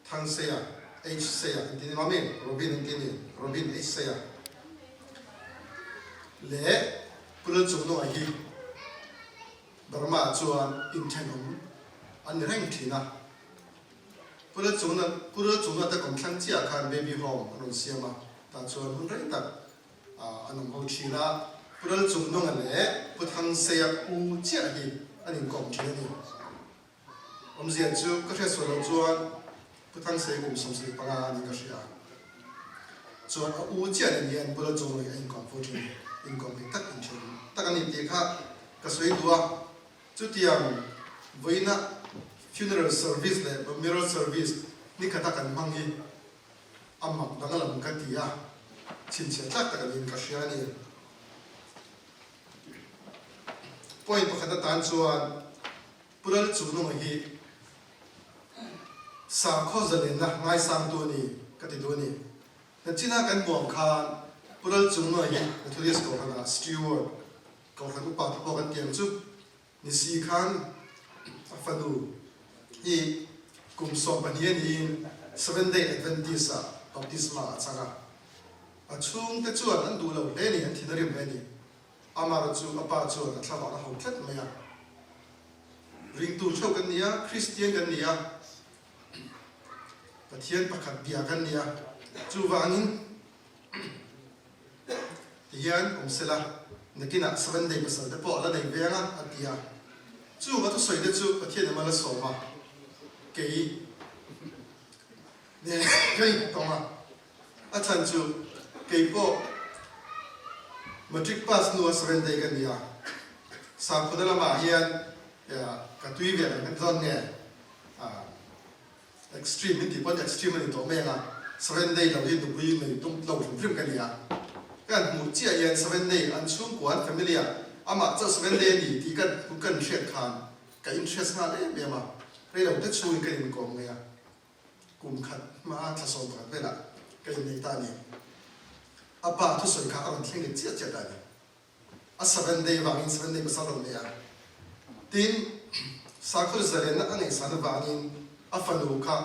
Thangseia H. Seia an ti ni mami, Robin an ti ni, Robin H. Seia leh Pu Lalchungnunga hi Burma ah chuan inthenawm an ni reng thin a. Pula chungna Pula chungna te kawmthlang chiah khan baby home an rawn siam a, tah chuan hun rei tak an awm ho thin a, Pulal Chungnunga leh Pu Thangseia u chiah hi an inkawm thin a ni. Awmzia chu ka hriat sual loh chuan Pu Thangseia kum 75 a ni ka hria. Chuan a u chiah nen hian Pulal Chungnunga hi a inkawm fo thin a ni, inkawm ngei tak inthen tak a ni tih kha ka sawi duh a. Chutiang vawiina funeral service leh memorial service nikhata kan hmang hi a mak danglam ka ti a, chhinchhiah tlak tak a niin ka hria a ni. Point pakhat atan chuan Pu Lalchungnunga hi sakhaw zalenna ngaisangtu a ni ka ti duh a ni. Nachina kan buang khan Pu Lalchungnunga hi Methodist Kohhranah steward Kohhran upa te pawh kan ti ang chu. Nisi khan a fanu hi kum 12 a niin Seventh Day Adventist ah baptisma a chang a. A chhungte chuan an duh lo hle ni, an thin a rim hle ni. Amara chu a pa chuan a thlavah a ho tlat mai a. Ringtu theuh kan ni a, Kristian kan ni a, Pathian pakhat bia kan ni a, chuvangin Tihian awm sela, nakinah Seven Day pasal te pawh a la nei ve ang a, a ti a. Chung a thusawi te chu Pathian emaw la sawm a, kei nen ka intawng a. A chhan chu kei pawh Matric pass hnua Seven Day ka ni a, Sangkhuna lamah hian ka tui ve ang kan zawn nge? Extreme min tih pawn extreme a ni tawh mai ang a, seven day lo hi nupui nei tum lo hrim hrim ka ni a, ka han hmuh chiah hian seven day an chhungkua an family ah amah chauh seven day a ni tih ka kan hriat khan ka interest nghal em em a, rei lo te chhungin ka inkawm ngei a, kum khat hma thla 11 velah ka innei ta a ni. A pa thusawi kha a rawn thleng leh chiah chiah ta a ni. A seven day vangin seven day pasal rawn nei a. Tin, sakhaw zalenna a ngaihsan avangin a fanu kha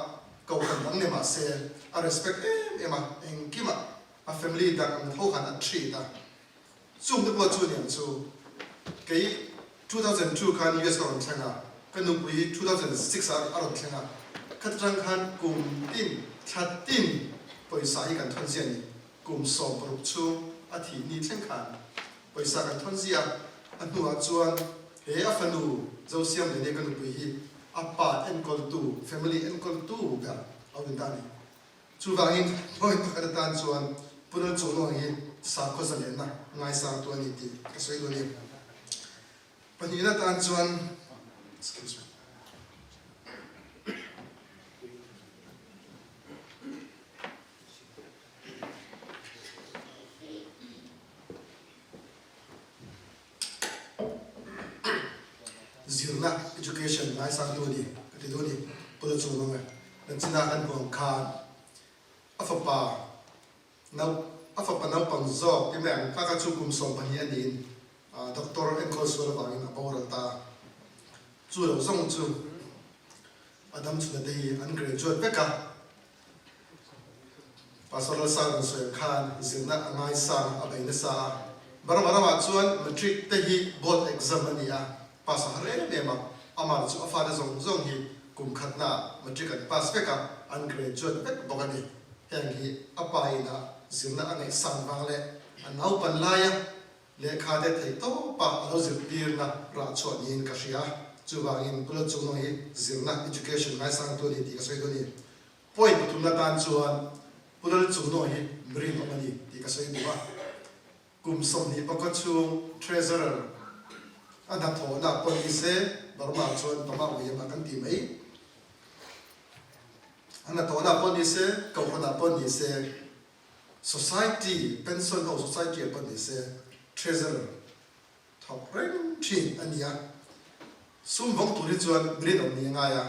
kohhran dang ni mah se a respect em em a, engkimah a family dang ang tho khan a treat a. Chung te pawh chu aniang chu kei 2002 khan US ka rawn thleng a, ka nupui hi 2006 ah a rawn thleng a, khata tang khan kum tin thla tin pawisa hi kan thawn ziah a ni. Kum 16 chhung a thih ni thleng khan pawisa kan thawn ziah a, a hnuah chuan he a fanu Zosiam leh ka nupui hi a pa enkawltu, family enkawltu ber a awm ta a ni. Chuvangin point pakhat atan chuan Pu Lalchungnawng hi sakhaw zalenna ngaisangtu a ni tih ka sawi duh a ni. Pahnihna atan chuan, excuse me. Zirna, education, ngaisang tu a ni ka ti duh a ni. Pula chu mang e. Kan china kan huang khan a fapa nau a fapa naupang zawk ti mai ang kha kha chu kum 12 a niin doctor enkawl sual avangin a boral ta a. Chu lo zawng chu a dam chhuna te hi an graduate vek a. Pastor Lalsang rawn sawi ang khan zirna a ngaisang a, a bei nasa a. Burma ramah chuan Matric te hi board exam a ni a, pass a har em em a. Amah chu a fate zawng zawng hi kum khatnaah matric an pass vek a, an graduate vek bawk a ni. Heng hi a pa ina zirna a ngaihsan vang leh a naupan laia lehkha te theih tawpa a lo zirtirna rah chhuah niin ka hria. Chuvangin Pu Lalchungnawng hi zirna, education, ngaisangtu a ni tih ka sawi dawn a ni. Point pathumna tan chuan Pu Lalchungnawng hi rinawm a ni tih ka sawi duh a. Kum 25 chhung Treasurer a hnathawhna pawh ni se, Burma chuan Pama Uiama kan ti mai. A hnathawhna pawh ni se, Kohhranah pawh ni se, Society, Pension ho Society ah pawh ni se, Treasurer thawk reng thin a ni a. Sum vawng tur hi chuan rinawm ni a ngai a.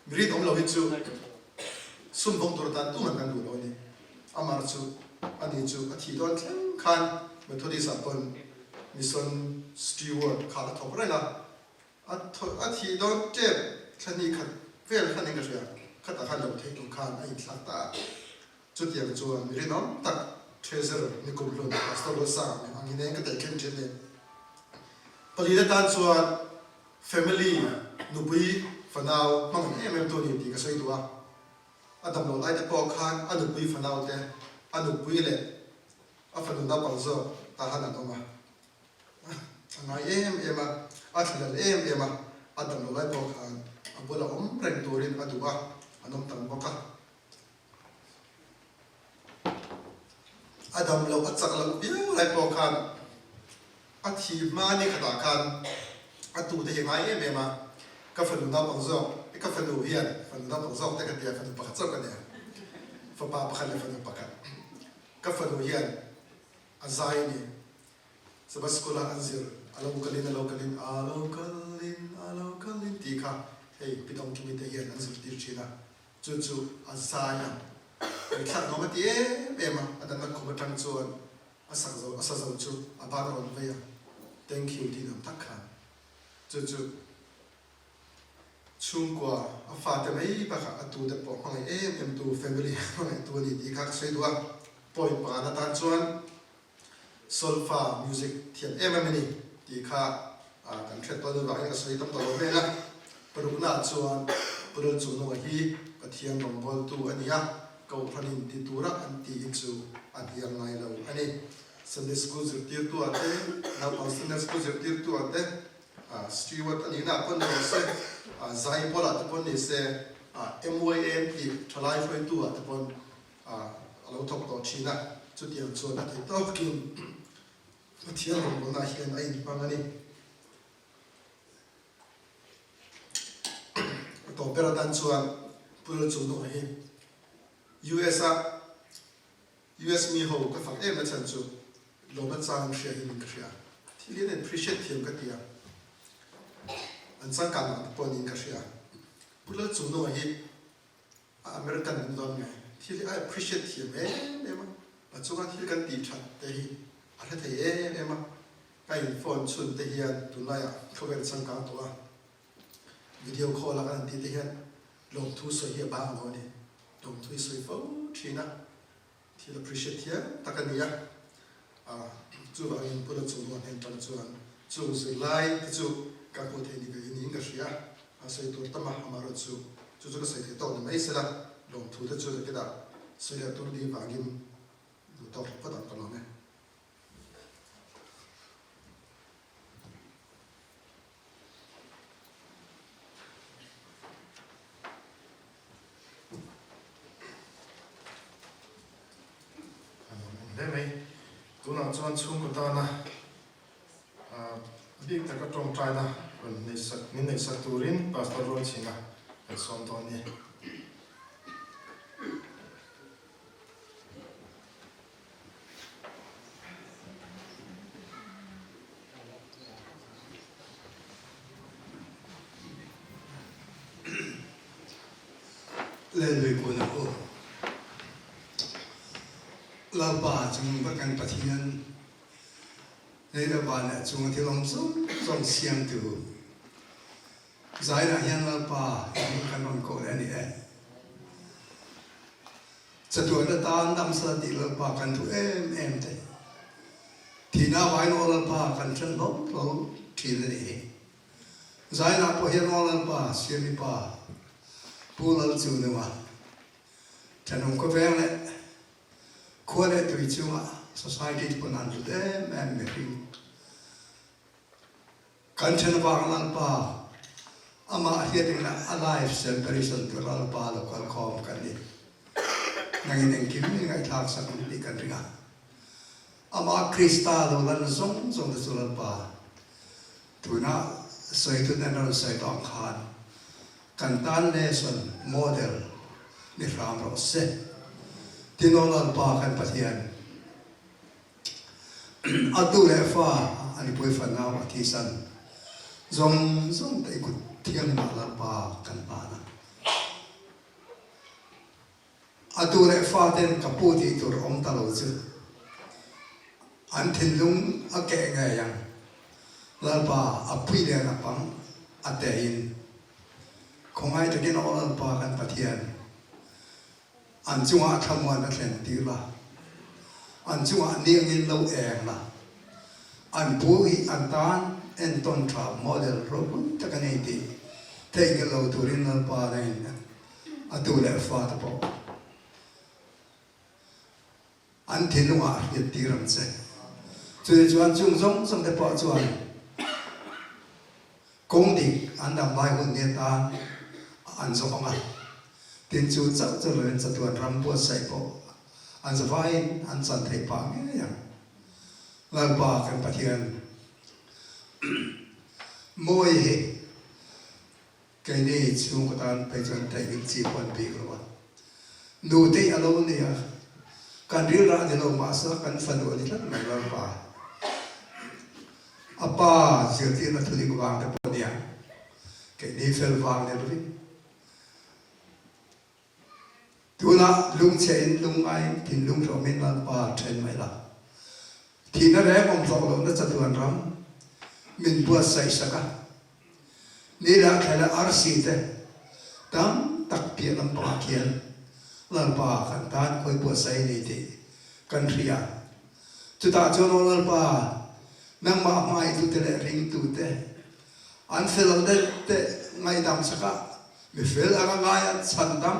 Mi rinawm lo hi chu sum vawng tur atan tuman kan duh lo a ni. Amar chu ani chu a thih dawn thleng khan Methodist ah pawn mission steward kha a thawk reng a, a a thih dawn tep thla hnih khat vel khan in ka hria, khatah khan lo theih tur khan a inthlak ta a. Chutiang chuan mi rinawm tak Treasurer ni kum hlun Pastor Ruatsanga mi hmang hi nen ka tehkhen thin ni. Palina tan chuan Family, nupui fanau hmang em em tu a ni tih ka sawi duh a. A damloh lai te pawh khan a nupui fanau te, a nupui leh a fanu naupang zawk tah han an awm a. A ngai em em a, a thlilal em em a, a damloh lai pawh khan a bula awm reng turin a duh a, an awm tam bawk a. A dam loh, a chak loh viau lai pawh khan a thi hma ni khatah khan a tute hi a ngai em em a, ka fanu naupang zawk, ka fanu hian fanu naupang zawk te ka tia, fanu pakhat chauh ka nia, fapa pakhat leh fanu pakhat, ka fanu hian a zai a ni, Sabbath school ah an zir, a lo kalin a lo kalin, a lo kalin a lo kalin tih kha hei Pitawng Kimi te hian an zirtir thin a. Chu chu a zai a, ngaihthlak nuam a ti em em a, a danna khum atang chuan a sak zo, a sa zo chu a ban a rawn vei a, Thank you tih nuam tak khan. Chu chu chhungkua a fate mai bakah a tute pawh hmangaih em em tu, family hmangaih tu a ni tih kha ka sawi duh a, point pakhat atan chuan Solfa music thiam em em a ni tih kha kan hriat tawn avangin ka sawi tam tawh lo hmel a. Paruknaah chuan Pu Lalchungnunga hi Pathian rawngbawltu a ni a, Kohhranin ti tura an tih hi chu a hnial ngai lo a ni. Sunday School zirtirtuah te, naupang Sunday School zirtirtuah te, Steward a nihnaah pawh ni rawh se, Zaipawl-ah te pawh ni se, MYM tih thalai hruaitu-ah te pawh a lo thawk tawh thin a, chutiang chuan a theih tawkin Pathian rawngbawlnaah hian a inhmang a ni. A tawp ber atan chuan Pu Lalchungnunga hi US a US mi ho ka fak em a chhan chu lawmna chang hria hi min ka hria. Thil hian appreciate thiam ka ti a, an changkan ang te pawh niin ka hria. Pu Lalchungnunga hi A American an dawn nge? Thil hi a appreciate thiam em em a, a chunga thil kan tih that te hi a hre thei em em a, ka in phone chhun te hian tunlaiah khawvel changkang tawh a, video call a kan han tih te hian lawmthu sawi hi a bang lo a ni, lawmthu hi sawi fo thin a. Thil appreciate thiam tak a ni a, chuvangin Pu Lachungnuah hnen tang chuan chung zirlai te chu ka hmuh theih ni ve niin ka hria a, sawi tur tam a, amaherawh chu chu chu ka sawi thei tawk ni mai sela, lawmthu te chu nakinah sawi leh tur ni vangin duh tawk hlek phawt ang ka lawm e. A nuam awm hle mai. Tunah chuan chhungkaw tana bik taka tawngtaina rawn neihsak min neihsak turin Pastor Rualchhinga kan sawm dawn a ni. Lalnui kun a u. Lalpa chung va kan Pathian, lei le van le a chung a thil awm zawng zawng siamtu, zainah hian Lalpa i kan rawn kawh leh a ni e. Chatuan atan damsa tih Lalpa kan duh em em te. Thihna vainaw Lalpa kan ṭhen hlawm hlawm ṭhin a nih hi. Zainah pawh hian Aw Lalpa, Siami Pa, Pu Lal chu nunga thenawm khawveng leh khua leh tui chunga society te pawn an hlut em em mihring kan then avang Lalpa amah hriat engah a life celebration tur Lalpa lo kal khawm kan ni. Nangin engkim min ngaihthlak sak ang tih kan ring a. Amah Krista lo lan zawng zawng te chu Lalpa Tuna sawitu nen rawn sawi tawh ang khan kan tan lesson, model, ni hram rawh se. Tino Lalpa kan Pathian a tu leh fa a nupui fanau a thisan zawng zawng te i kut thianghlimah Lalpa kan hlan a. A tu leh faten ka pu tih tur awm ta lo chu an thinlung a keh ngei ang. Lalpa a pui lian a pang a tein khawngaih takin aw Lalpa kan Pathian an chungah thlamuan a thlen tir la, an chungah niangin lo eng la, an pu hi an tan entawn tha model ropui tak a ni tih theihnghilh lo turin Lalpa nangin A tu leh fa te pawh an thinlungah a hriat tir ang che. Chutih chuan chung zawng zawng te pawh chuan kawng dik an dam lai hun ni atan an zawh ang a, tin chu chauh chu loin chatuan ram buatsaih pawh an zavaiin an chan theih pah ngei ang. Lalpa kan Pathian mawi hi. Keini chhungkaw tan phei chuan theihnghilh chi pawh an bik lo a, nutei a lo ni a, kan rilrah ni lo mahse kan fanu a ni tlat mai Lalpa. A pa zirtirna thudik vang te pawh nia, keini fel vang ni lovin. Tunah lungchhe in lungngai thinlung hlawmin Lalpa then mai la. Thihna reng awm tawh lohna chatuan ram min buatsaih sak a. Ni lah thlela arsi te tam tak piah lampangah khian Lalpa kan tan khawi buatsaih a ni tih kan hria. Chutah chuan aw Lalpa, nangmah hmangaih-tute leh ringtute an fel deuh te ngaihdam sakah Mi fel anga ngaia chhandam,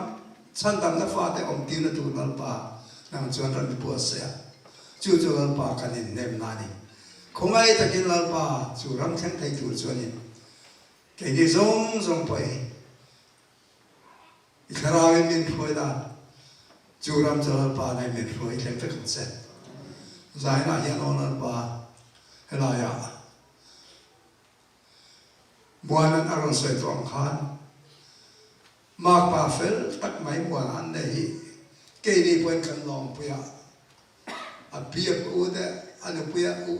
chhandamna fate awm tirna tur Lalpa nang chuan ran mi buatsaih a, chu chu Lalpa kan inhnem na a ni. Khawngaih takin Lalpa chu ram thleng thei tur chuanin keini zawng zawng pawh hi i thlarauin min hruai la, chu ram chu Lalpa ngai min hruai thleng vek ang che. Zainah hian aw Lalpa helaiah Muanan a rawn sawi tawh ang khan makpa fel tak mai muan an nei hi keini pawhin kan lawngpui a, a biak u te a nupui a u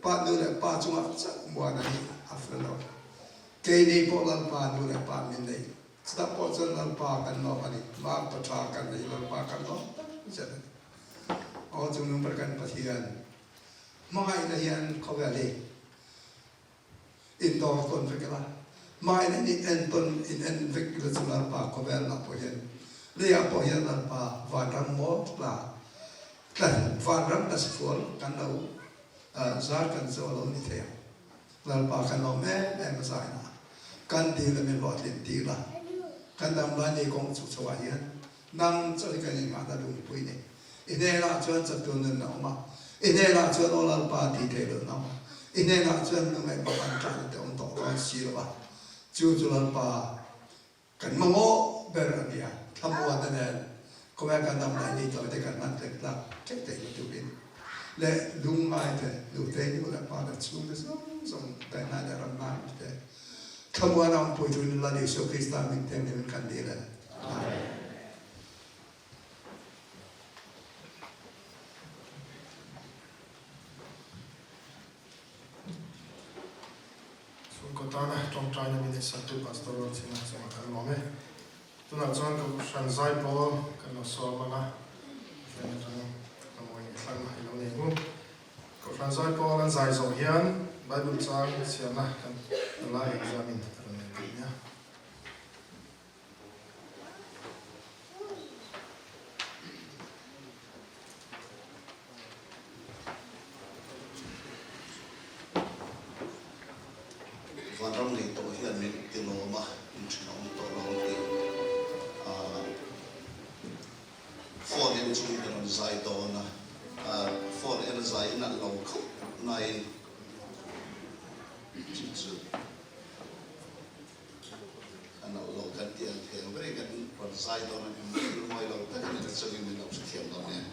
pa nu leh pa chungah chauh muana hi a fel lo. Keini pawh Lalpa nu leh pa min nei chutah pawh chuan Lalpa kan lawm a ni, makpa tha kan nei Lalpa kan lawm tak zet a ni. Aw chungnung ber kan Pathian hmangaihna hian khawvel hi Indawr tawn vek ila, hmain an in en tawn in en vek ila chu Lalpa khawvel lah pawh hian leiah pawh hian Lalpa vanram maw tla tla vanram tla safual kan lo zar kan zo a lo ni thei ang. Lalpa kan lawm em em a zaina kan dil a min hlawhtlin tir a, kan damlai ni kawng chhuk chho ah hian Nang chu hi kan inngahna lungpui ni. I hnenah chuan chatu nun a awm a, i hnenah chuan aw Lalpa tih theih lohna a awm a, i hnenah chuan lungaih bak an ṭahna te awm tawh dawn si lo a, chu chu Lalpa kan mamawh ber a ni a, thlamuanna nen khawvel kan dam lai ni tawh te kan hman tlek tlak ṭhek theih na turin leh lungngai te, nutei nu leh pa te chhungte zawng zawng daihna leh ramnai te thlamuan a awmpui turin Lal Isua Krista min thianghlim in kan dil e. Chhungkaw tana tawngtaina min eisaktu Pastor Rualchhinga chungah kan lawm e. Tunah chuan ka hran zai pawl kan lo sawm ang a, Pathian atang ka mawi thlang i lo nei u. Kohhran zai pawl an zai zawh hian Bible chang chhiarna kan la examine a rawn nei tih nia. Vanram nei tawh hian min. Inthenawm tawh lo ang tih phone en chung ka rawn zai dawn a, phone en a zai in an lo khawp naiin chu chu a nalh lo kan tih ang thei ang ber in kan rawn zai dawn a ni, thil mawi lo tak a ni ta chungin min lo hrethiam dawn em.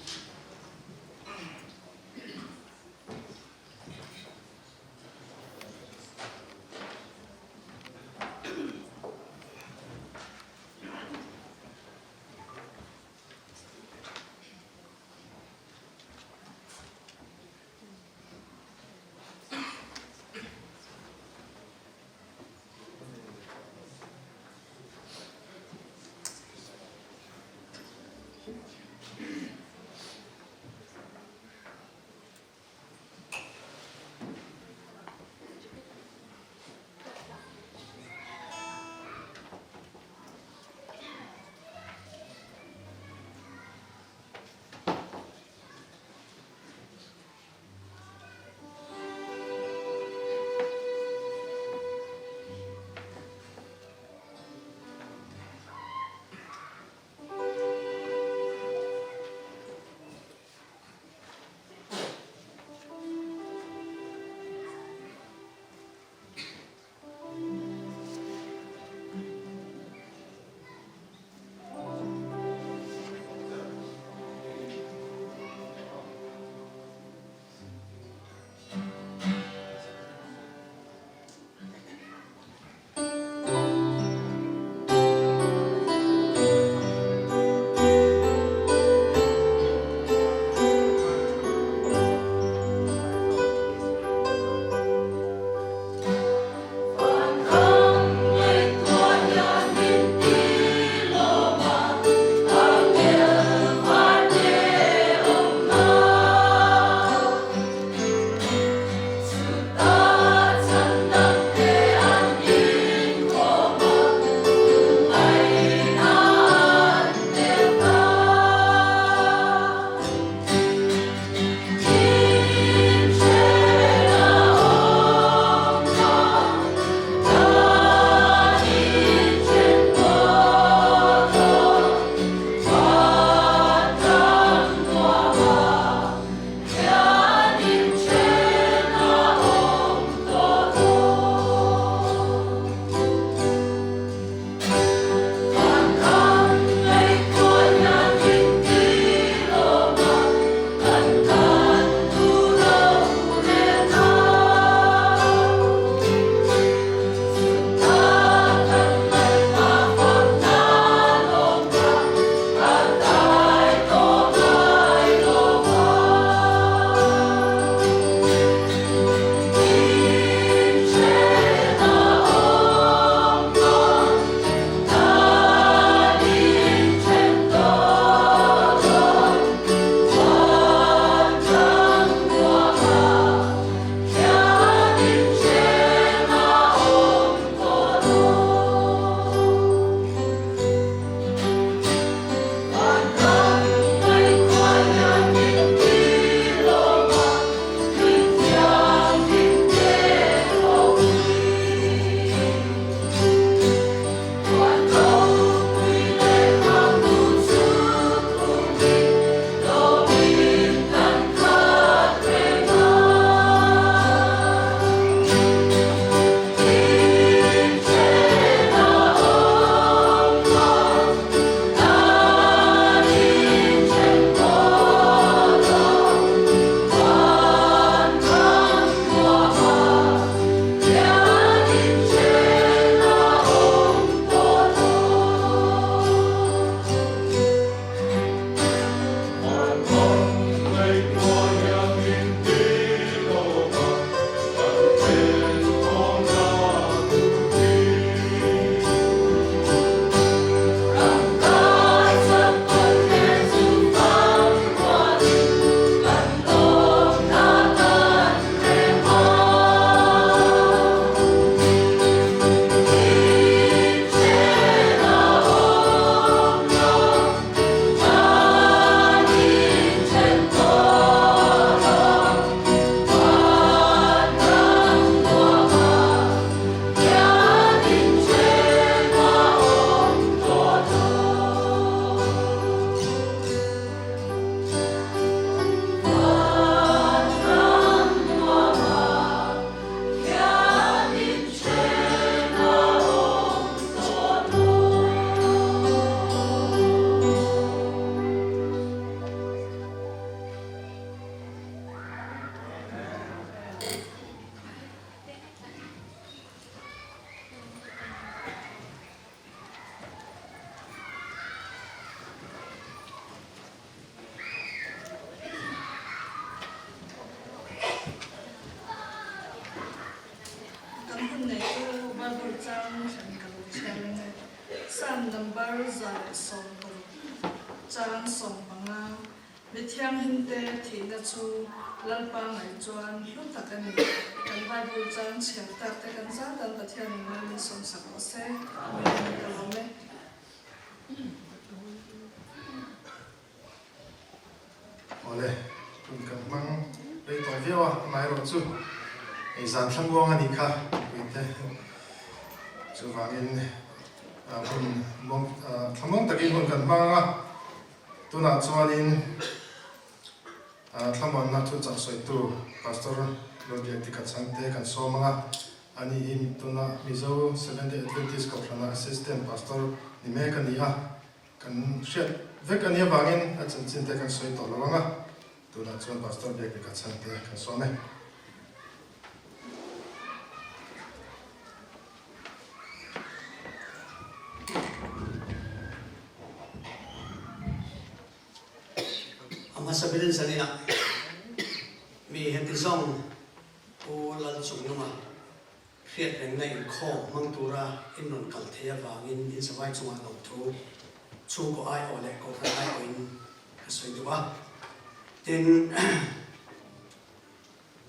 Psalm number 160, chang 15, Mi thianghlimte thihna chu Lalpa ngaih chuan hlu tak a ni. Kan Bible chang chhiar tak te kan zat an Pathianin mal min sawmsak rawh se. Amen. Ka lawm e. Awle, tun kan hmang rei tawh viau a, amaherawh chu hei zan thlanguang a nih kha mipui te chuvangin hun muang thlamuang takin hun kan hmang ang a, tunah chuanin thlamuanna thuchah sawitu Pastor Lawlbiakdika Chhangte kan sawm ang a, ani hi tuna Mizo Seventh-day Adventist Kohhrana Assistant Pastor ni mek a ni a. Kan hriat vek a nia vangin a chanchin te kan sawi tawh lo ang a, tunah chuan Pastor Biakdika chhan te kan sawm e. A hmasa berin zaninah mi heti zawng Pu Lalchungnunga Hriat rengna inkhawm hmang tura in rawn kal thei avangin in savai chungah lawmthu chhungkaw aiawh leh kohhran aiawhin ka sawi duh a. Tin,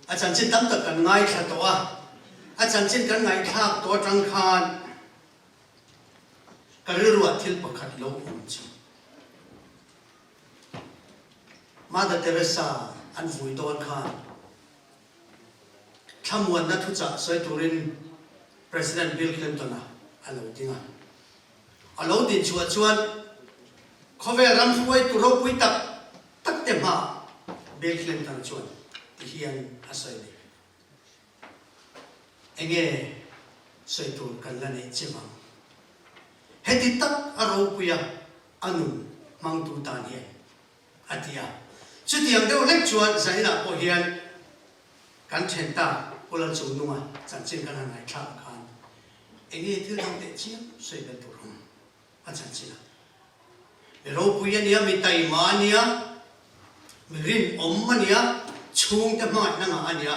a chanchin tam tak kan ngaithla tawh a, a chanchin kan ngaihthlak tawh atang khan ka rilruah thil pakhat lo awm chu Mother Teresa an vui dawn khan Thlamuanna thuchah sawi turin President Bill Clinton-a a lo ding a. A lo din chhuah chuan khawvel ram hruaitu ropui tak tak te hmaah Bill Clinton chuan ti hian a sawi ni. Enge sawi tur kan la neih che vang? Heti tak a ropuia a nun hmangtu tan hian a ti a. Chutiang deuh hlek chuan Zainah pawh hian kan then ta Pu Lalchungnunga chanchin kan han ngaihthlak khan eng nge thil dang teh chiam sawi belh tur awm a chanchin a. Mi ropui a nia, mi taima a nia, mi rinawm a nia, chhungte hmangaihna ngah a nia.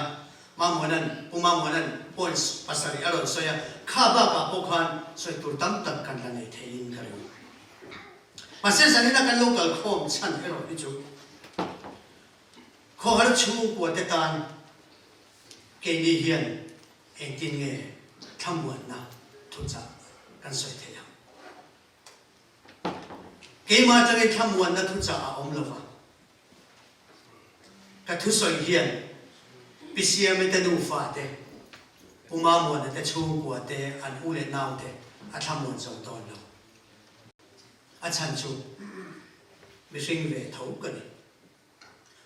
Mamuanan, Pu Mamuanan points pasarih a rawn sawi a, kha bakah pawh khan sawi tur tam tak kan la nei theiin ka ring. Mahse zanina kan lo kal khawm chhan erawh hi chu khawhar chhungkua te tan keini hian engtin nge thlamuanna thuchah kan sawi theih ang? Keimah atangin thlamuanna thuchah a awm lova, ka thusawi hian Pi Siame te nufa te, Pu Mamuana te chhungkua te, an u leh nau te a thlamuan zo dawn lo. A chhan chu mihring ve tho ka ni.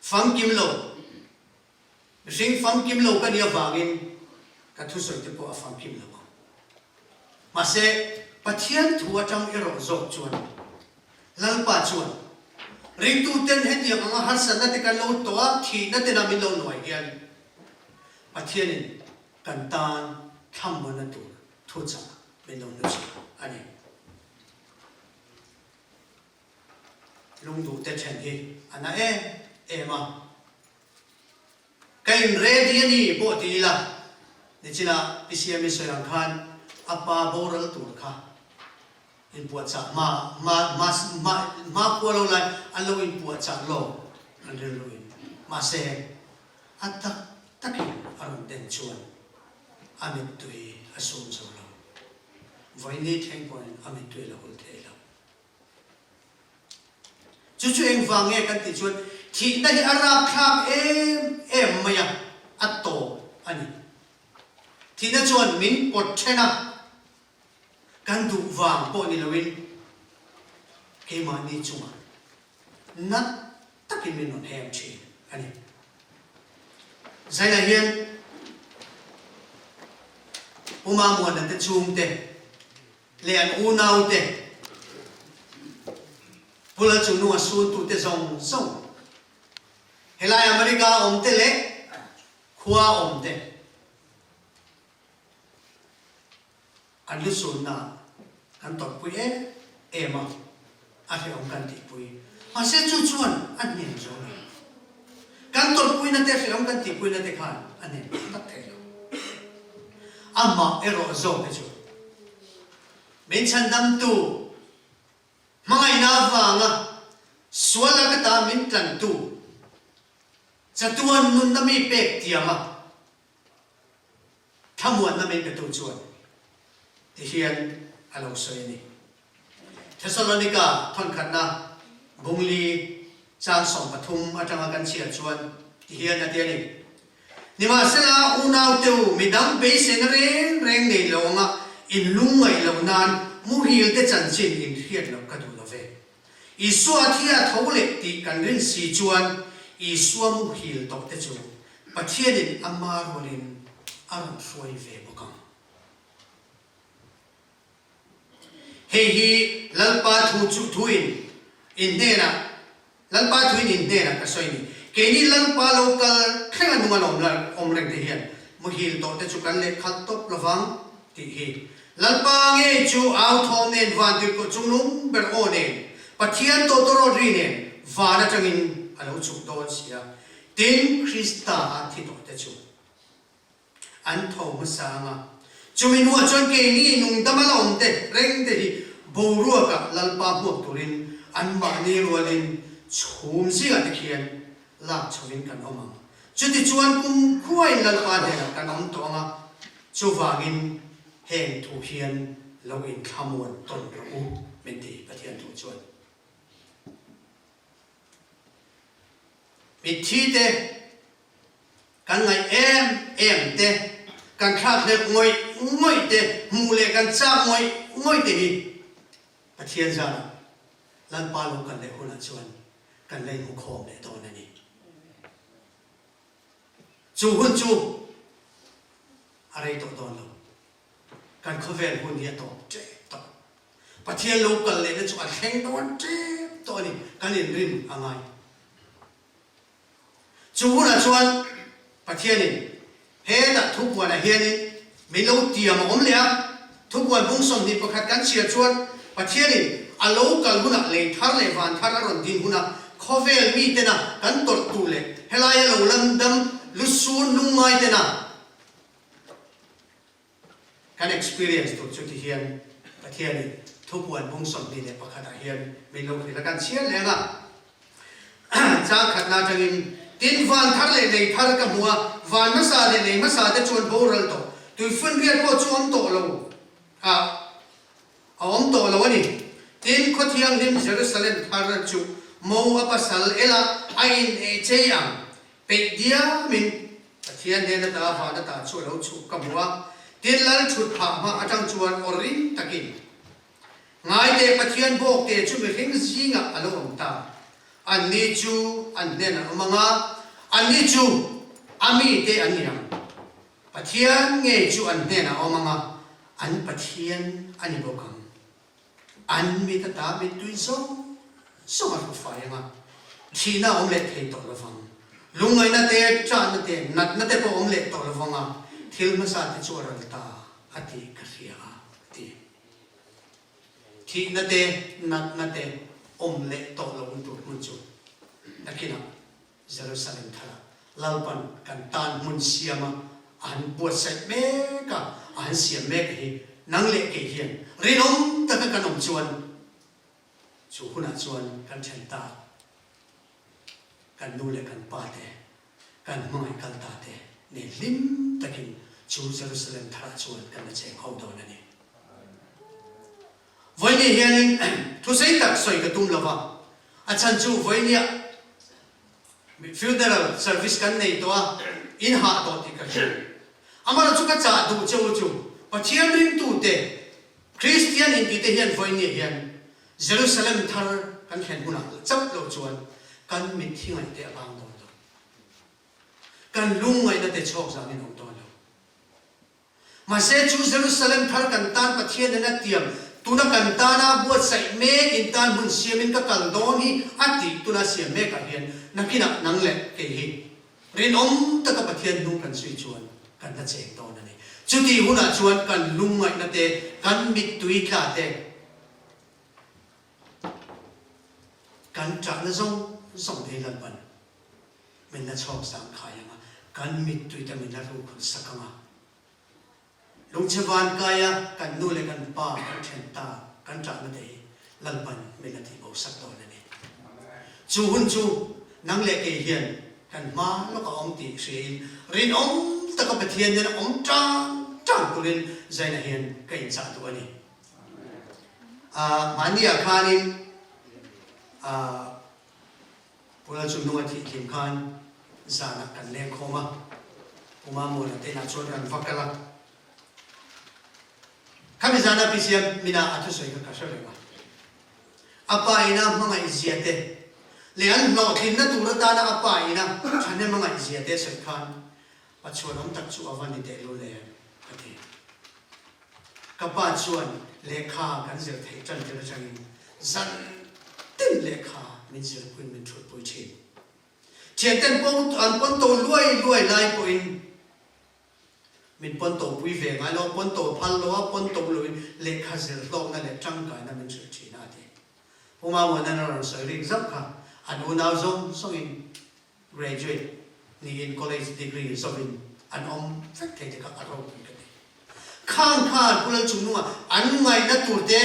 Famkim lo, mihring famkim lo ka nih avangin ka thusawi te pawh a famkim lo ang. Mahse, Pathian thu atang erawh zawk chuan Lalpa chuan ringtuten hetiang anga harsatna te kan lo tawh a, thihna tena min lo nuai hian Pathianin kan tan thlamuanna tur thuchah min lo hnuchhuah a ni. Lungduh te then hi a na em em a, ka in ready a ni pawh ti ila, nichina Pi Siami sawi ang khan a pa boral tur kha inpuahchah hma hma hma hma hma khua lo lai an lo inpuahchah lawk an rilru in mahse a tak takin a rawn den chuan a mittui a sum zo lo. Vawiini thleng pawhin a mittui a la hul thei lo. Chu chu engvang nge kan tih chuan thihna hi a rapthlak em em mai a, a tawp a ni. Thihna chuan min pawt then a, kan duh vang pawh ni loin keimahni chungah nat takin min rawn hem thin a ni. Zainah hian Pu Mamuana te chhungte leh an unaute, Pu Lalchungnunga suntute zawng zawng, helai America awmte leh khua awmte An lu sunna kan tawrhpui em em a, a hrehawm kan tihpui. Mahse chu chuan a hnem zo lo. Kan tawrhpuina te hrehawm kan tihpuina te khan a hnem tak tak thei lo. Amah erawh zawk te chu. Min chhandamtu, hmangaihna avanga sual laka ta min tlantu, chatuan nunna mi pek tiama thlamuanna min petu chuan tihian a lo sawi a ni. Thesalonika thawnkhatna bungli chang 13 atanga kan chhiar chuan tihian a ti a ni. Nimahsela, unaute u, midang beiseina reng reng nei lo anga in lungngaih loh nan muhil te chanchin in hriat loh ka duh lo ve. Isua thi a tho leh tih kan rin si chuan Isua muhil tawh te chu Pathianin ama rualin a rawn hruai ve bawk ang. Hei hi Lalpa thu chu thuin in hnenah Lalpa thuin in hnenah ka sawi ni. Keini Lalpa lo kal thleng a nung a lawm la awm reng te hian muhil tawh te chu kan leh khalh tawp lovang tih hi. Lalpa ngei chu au thawm nen van tirhkoh chunglung ber aw nen Pathian tawtawrawt ri nen van atangin a lo chhuk dawn si a. Tin, Krista a thi tawh te chu. An tho hmasa ang a. Chumi hnuah chuan keini nungdam a la awm te reng te hi boruakah Lalpa hmuak turin anmahni rualin chhum zingah te khian lak chhovin kan awm ang. Chutichuan kum khuain Lalpa hnenah kan awm tawh ang a, chuvangin heng thu hian lo inthlamuan tawn rawh u, min ti Pathian thu chuan. Mitthi te. Kan ngaih em em te, kan thlakhlelh ngawih ngawih te, hmuh leh kan chak ngawih ngawih te hi Pathian zarah Lalpa lo kal leh hunah chuan kan la inhmu khawm leh dawn a ni. Chu hun chu a rei tawh dawn lo. Kan khawvel hun hi a tawp tep tawh. Pathian lo kal lehna chu a thleng dawn tep tawh a ni. Kan inrin a ngai. Chu hunah chuan Pathianin hetah thupuanah hianin min lo tiam a awm leh a, thupuan bung 21 kan chhiar chuan Pathianin a lo kal hunah lei thar leh van thar a rawn din huna khawvel mitena kan tawrh tur leh helaia lo lam dam lusun lungngai tena Kan experience tur chu ti hian Pathianin thupuan bung 21 ah hian min lo hrilh a, kan chhiar leng a. Chang khatna atangin, Tin, van thar leh lei thar ka hmu a, van hmasa leh lei hmasa te chuan boral tawh, tuifunriat pawh chu awm tawh lo a, a awm tawh lo a ni. Tin, khaw thianghlim Jerusalem thar chu mo a pasal ela a in ei chei ang, Peih diamin Pathian hnen ata van ata chu a lo chhuk ka hmu a, tin lal thut phah hma atang chuan aw ring takin, Ngaite Pathian bawkte chu mihring zingah a lo awm ta, anni chu an hnen an awm ang a, anni chu a mite an ni ang. Pathian ngei chu an hnenah a awm ang a, an Pathian a ni bawk ang. An mit ata mittui zawng zawng a hru fai ang a, thihna a awm leh thei tawh lo vang. Lungngaihna te, ṭahna te, natna te pawh a awm leh tawh lo vang a, thil hmasa te chu a ral ta a tih ka hria a, a ti. Thihna te, natna te awm leh tawh lo tur hmun chu nakinah Jerusalem tharah Lalpan kan tan hmun siama a han buatsaih mek a, a han siam mek a hi nang leh kei hian rinawm taka kan awm chuan chu hunah chuan kan then ta kan nu leh kan pa te, kan hmangaih kal ta te nen hlim takin chu Jerusalem tharah chuan kan la cheng ho dawn a ni. Vawiini hianin thusei tak sawi ka tum lova, a chhan chu vawiiniah funeral service kan nei tawh a, in hah tawh tih ka hria. Amaherawhchu chu ka chah duh che u chu Pathian ringtute, Kristian intite hian vawiiniah hian Jerusalem thar kan thlen hunah chauh lo chuan kan mitthi ngaihte a vang dawn lo. Kan lungngaihna te chhawk zangin a awm dawn lo. Mahse, chu Jerusalem thar kan tan Pathian in a tiam, tuna kan tana buatsaih mek in tan hmun siamin ka kal dawn hi a tih tuna siam mekah hian nakinah nang leh kei hi rinawm taka Pathian hnung kan zui chuan kan la cheng dawn a ni. Chutih hunah chuan kan lungngaihna te, kan mittui tla te, kan ṭahna zawng zawng te hi Lalpan Min la chhawk zangkhai ang a, kan mittui te min la rukhul sak ang a. Lungchhe van kaia kan nu leh kan pa kan then ta kan ṭahna te hi Lalpan min la tihbo sak dawn a ni. Chu hun chu nang leh kei hian kan hma lawk a awm tih hriain rinawm taka Pathian nena awm ṭang ṭang turin Zaina hian ka inchah duh a ni. Mahniah khanin Pu Lalchungnunga thih hlim khan zanah kan leng khawm a, Pu Mamuana te inah chuan kan va kal a. Khami zana PCM mina a thusawi kha ka hre reng a. A pa ina hmangaihzia te leh an hlawhtlinna tur atana a pa ina thahnem a ngaihzia te sawi khan Pachuan awm tak chu a va ni tehlul em ka ti. Ka pa chuan lehkha kan zir theih tan tir atangin zan tin lehkha min zirpuiin min thutpui thin. Thianten an pawn to luai luai lai pawhin min pawn to pui ve ngai lo a, pawn to phal lo a, pawn to loin lehkha zir hlawkna leh tangkaina min hrilh thin a a ti. Pu Mamuanan a rawn sawi rik zauh kha an unau zawng zawngin Graduate niin college degree zawhin an awm vek thei te kha a ropui ka ti. Khang khan Pu Lalchungnunga an ngaihna tur te,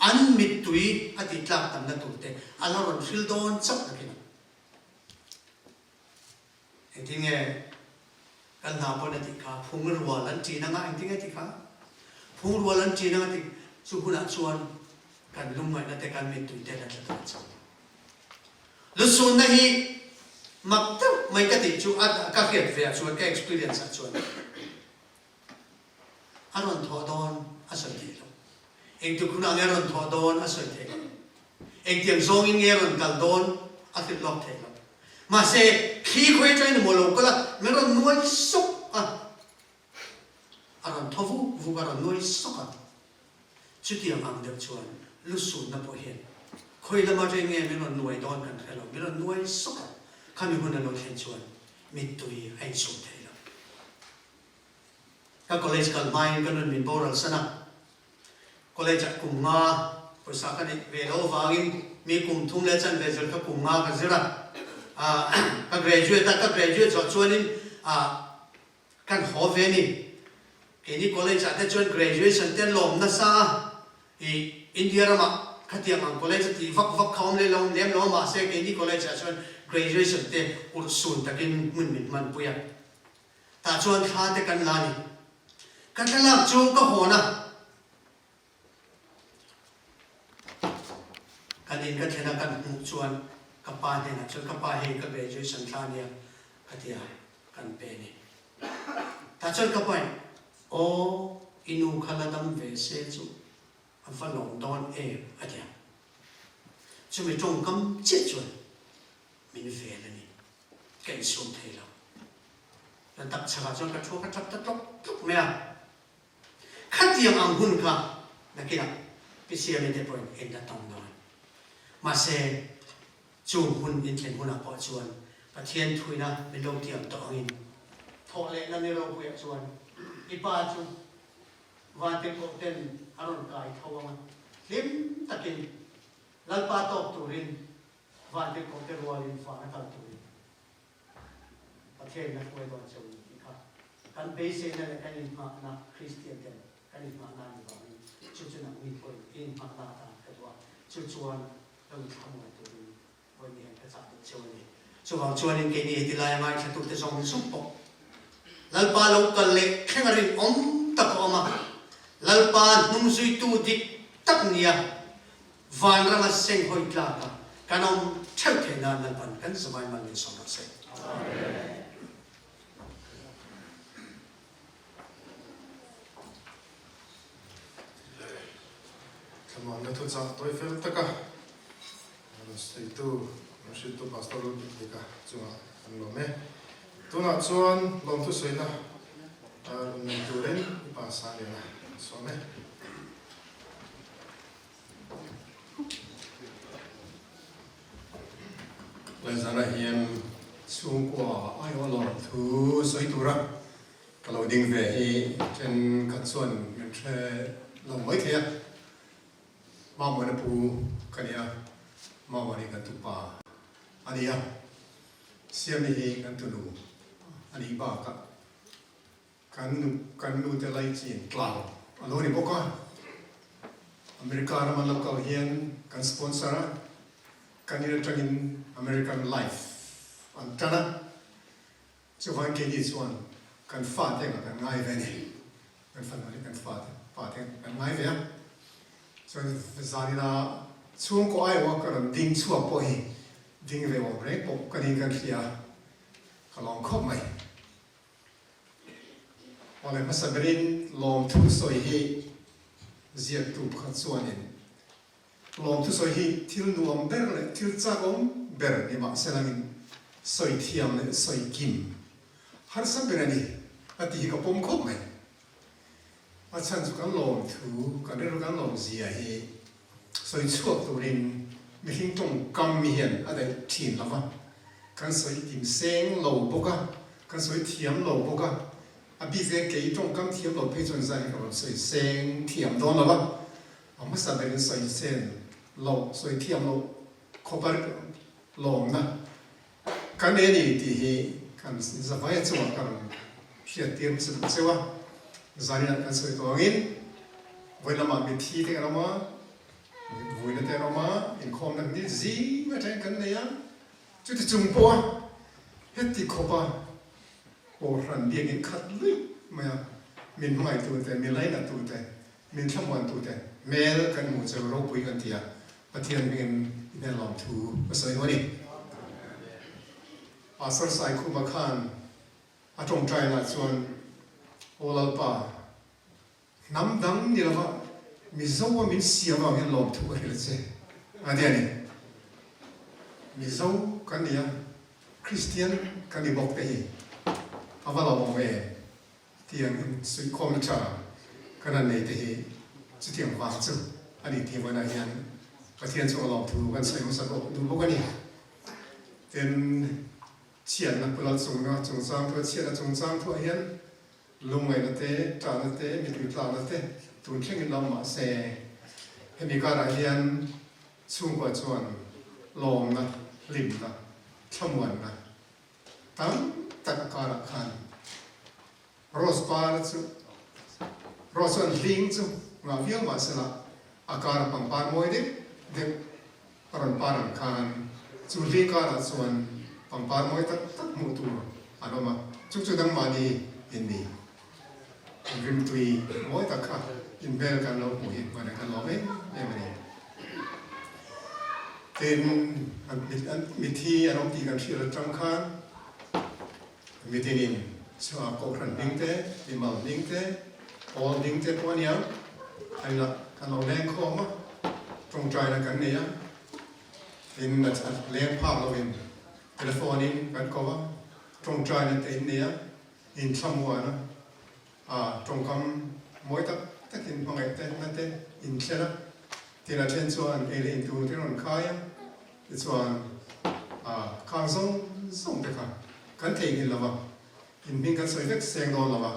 an mittui a tih tlak tamna tur te a la rawn hril dawn chauh nakin a. Engtin nge kan hna pawn a tih kha phung rual an ṭin anga engtin nge tih kha? Phung rual an ṭin anga tih chu hunah chuan kan lungngaihna te kan mittui te la tla dawn chauh. Lusunna hi mak deuh mai ka tih chu a ka hriat ve ah chuan ka experience ah chuan a rawn thawh dawn a sawi theih loh. Engtik hunah nge a rawn thawh dawn a sawi theih loh. Engtiang zawngin nge a rawn kal dawn a hrilh lawk theih loh. Mahse thli khawi atangin emaw lo kal a min rawn nuai sawk a, a rawn thaw vuk vuk a rawn nuai sawk a. Chutiang ang deuh chuan lusunna pawh hian khawi lama reng nge min rawn nuai dawn kan hre lo, min rawn nuai sawk a, khami hun a lo thlen chuan mittui a insum thei lo. Ka college kal hmain ka nun min boral san a, college ah kum nga pawisa ka neih ve loh avangin mi kum thum leh chanve zir kha kum nga ka zir a, ka graduate a, ka graduate zawh chuanin Kan haw ve ni. Keini college ah te chuan graduation te an lawm nasa a, i India ramah khatiang ang college a tih vak vak kha awm leh lo lem lo a mahse keini college ah chuan graduation te urh sun takin hmun min hman pui a. Tah chuan thla te kan la ni. Ka thlalak chu ka hawn a. Kan in ka thlen a kan hmuh chuan ka pa hnenah chuan ka pa hei ka graduation thla ania ka ti a, kan pe a ni. Tah chuan ka pa in aw i nu kha la dam ve se chu a va lawm dawn em a ti a. Chumi tawngkam chiah chuan min vel a ni, ka insum thei lo. Ka tak chhakah chuan ka thu ka tap ta tlawk tlawk mai a. Khatiang ang hun kha nakinah Pi Siami te pawhin en la tawng dawn. Mahse, chu hun inthlen hunah pawh chuan Pathian thuina min lo tiam tawh angin thawh lehna ni ropuiah chuan i pa chu vantirhkoh ten a rawn kai tho ang a, hlim takin Lalpa tawk turin vantirhkoh te rualin van a kal turin Pathian a hruai dawn cheu ni tih kha kan beiseina leh kan inhngahna Kristian ten kan inhngahna a ni vangin chu chu nangni pawhin i inhngahna atan ka duh a, chu chuan lo inthlamuan turin vawiin hian ka chah duh cheu a ni. Chuvang chuanin keini heti laia ngaithlatute zawng zawng pawh Lalpa lo kal leh thleng a rinawm tak a awm a, Lalpa hnungzuitu dik tak nia Vanrama seng hawi tlak a kan awm theuh thei nan Lalpan kan zavai mal min sawm rawh se. Amen. Thlamuanna thuchah tawi fel taka rawn sawitu, rawn hrilhtu Pastor Lalbiakdika chungah kan lawm e. Tunah chuan lawmthu sawina rawn nei turin i pa Sangliana kan sawm e. Lenzana hian chhungkua aiawh lawm thu sawi tura ka lo ding ve hi thenkhat chuan min hre lo mai thei a. Mamawina pu ka ni a, Mamawini kan tupa a ni a, Siami hi kan tunu a nih bakah. Kan nu kan nu te lai chin tlau a lo ni bawk a, America rama lo kal hian kan sponsor a, kan in atangin American life an tan a, chuvangin keini chuan kan fate angah kan ngai ve a ni, kan fanu leh kan fate pate angah kan ngai ve a, chuan zanina chhungkaw aiawha ka rawn ding chhuak pawh hi ding ve awm reng pawh ka niin kan hria a, ka lawm khawp mai. Awle hmasa berin lawmthu sawi hi ziaktu pakhat chuanin lawmthu sawi hi thil nuam ber leh thil chakawm ber ni mahse langin sawi thiam leh sawi kim harsa ber a ni a tih hi ka pawm khawp mai. A chhan chu kan lawmthu kan rilru kan lawm zia hi sawi chhuak turin mihring tawngkam mi hian a daih thin lo va, kan sawi kim seng lo bawk a, kan sawi thiam lo bawk a, a bik zel kei tawngkam thiam lo phei chuan zan hi ka rawn sawi seng thiam dawn lo va, a hmasa berin sawi sen lo, sawi thiam lo khawpa lawmna ka nei a ni tih hi kan zavaia chungah ka rawn hriattir hmasa duh cheu a, zaninah kan sawi tawh angin vawi lamah mitthi te kan awm a, vuina te an awm a, inkhawmna kan ni zing atangin kan nei a, chuti chung pawha heti khawpa Kohhran biakin khat luih mai a, min hmangaihtu te, mi lainattu te, min thlamuantu te hmel kan hmuh cheu ropui kan ti a, Pathian hmingin i hmel lawmthu ka sawi nual a ni. Pastor Saikhuma khan a tawngtainah chuan, Aw Lalpa, hnam dang ni lova Mizo a min siam avang hian lawmthu ka hrilh che a ti a ni. Mizo kan ni a, Kristian kan ni bawk te hi a va lawmawm em tiang in suihkhawmna tha kan han nei te hi chutiang vang chu a ni tih vawiinah hian Pathian chunga lawmthu kan sawi hmasa bawk duh bawk a ni. Tin, chhiatna pulal chungna chungchang thu a chhiatna chungchang thuah hian Lungngaihna te, ṭahna te, mitui tlakna te tun thlengin lo mah se, hemi karah hian chhungkua chuan lawmna, hlimna, thlamuanna tam tak a karah khan Rose par chu Rose chuan hling chu ngah viau mah sela a kara pangpar mawi deuh deuh a rawn par ang khan chu hling karah chuan pangpar mawi tak tak hmuh tur an awm a, chu chu dangmahni in ni. Rimtui mawi tak kha inhmel kan lo hmuh hi hmanah kan lawm em em a ni. Tin, mithi an awm tih kan hriat atang khan mitinin chhuah kohhran hming te, mimal hming te, pawl hming te pawh a nia, a inah kan lo leng khawm a, tawngtaina kan nei a, tin a leng phak loin telephone in kan ko a, tawngtaina te in nei a, inthlamuan a, a tawngkam mawi tak takin hmangaih te na te inthlen a, tin a then chuan ei leh in tur te rawn khai a, tichuan a khang zawng zawng te kha kan theihnghilh lo va, in hming kan sawi vek seng dawn lo va,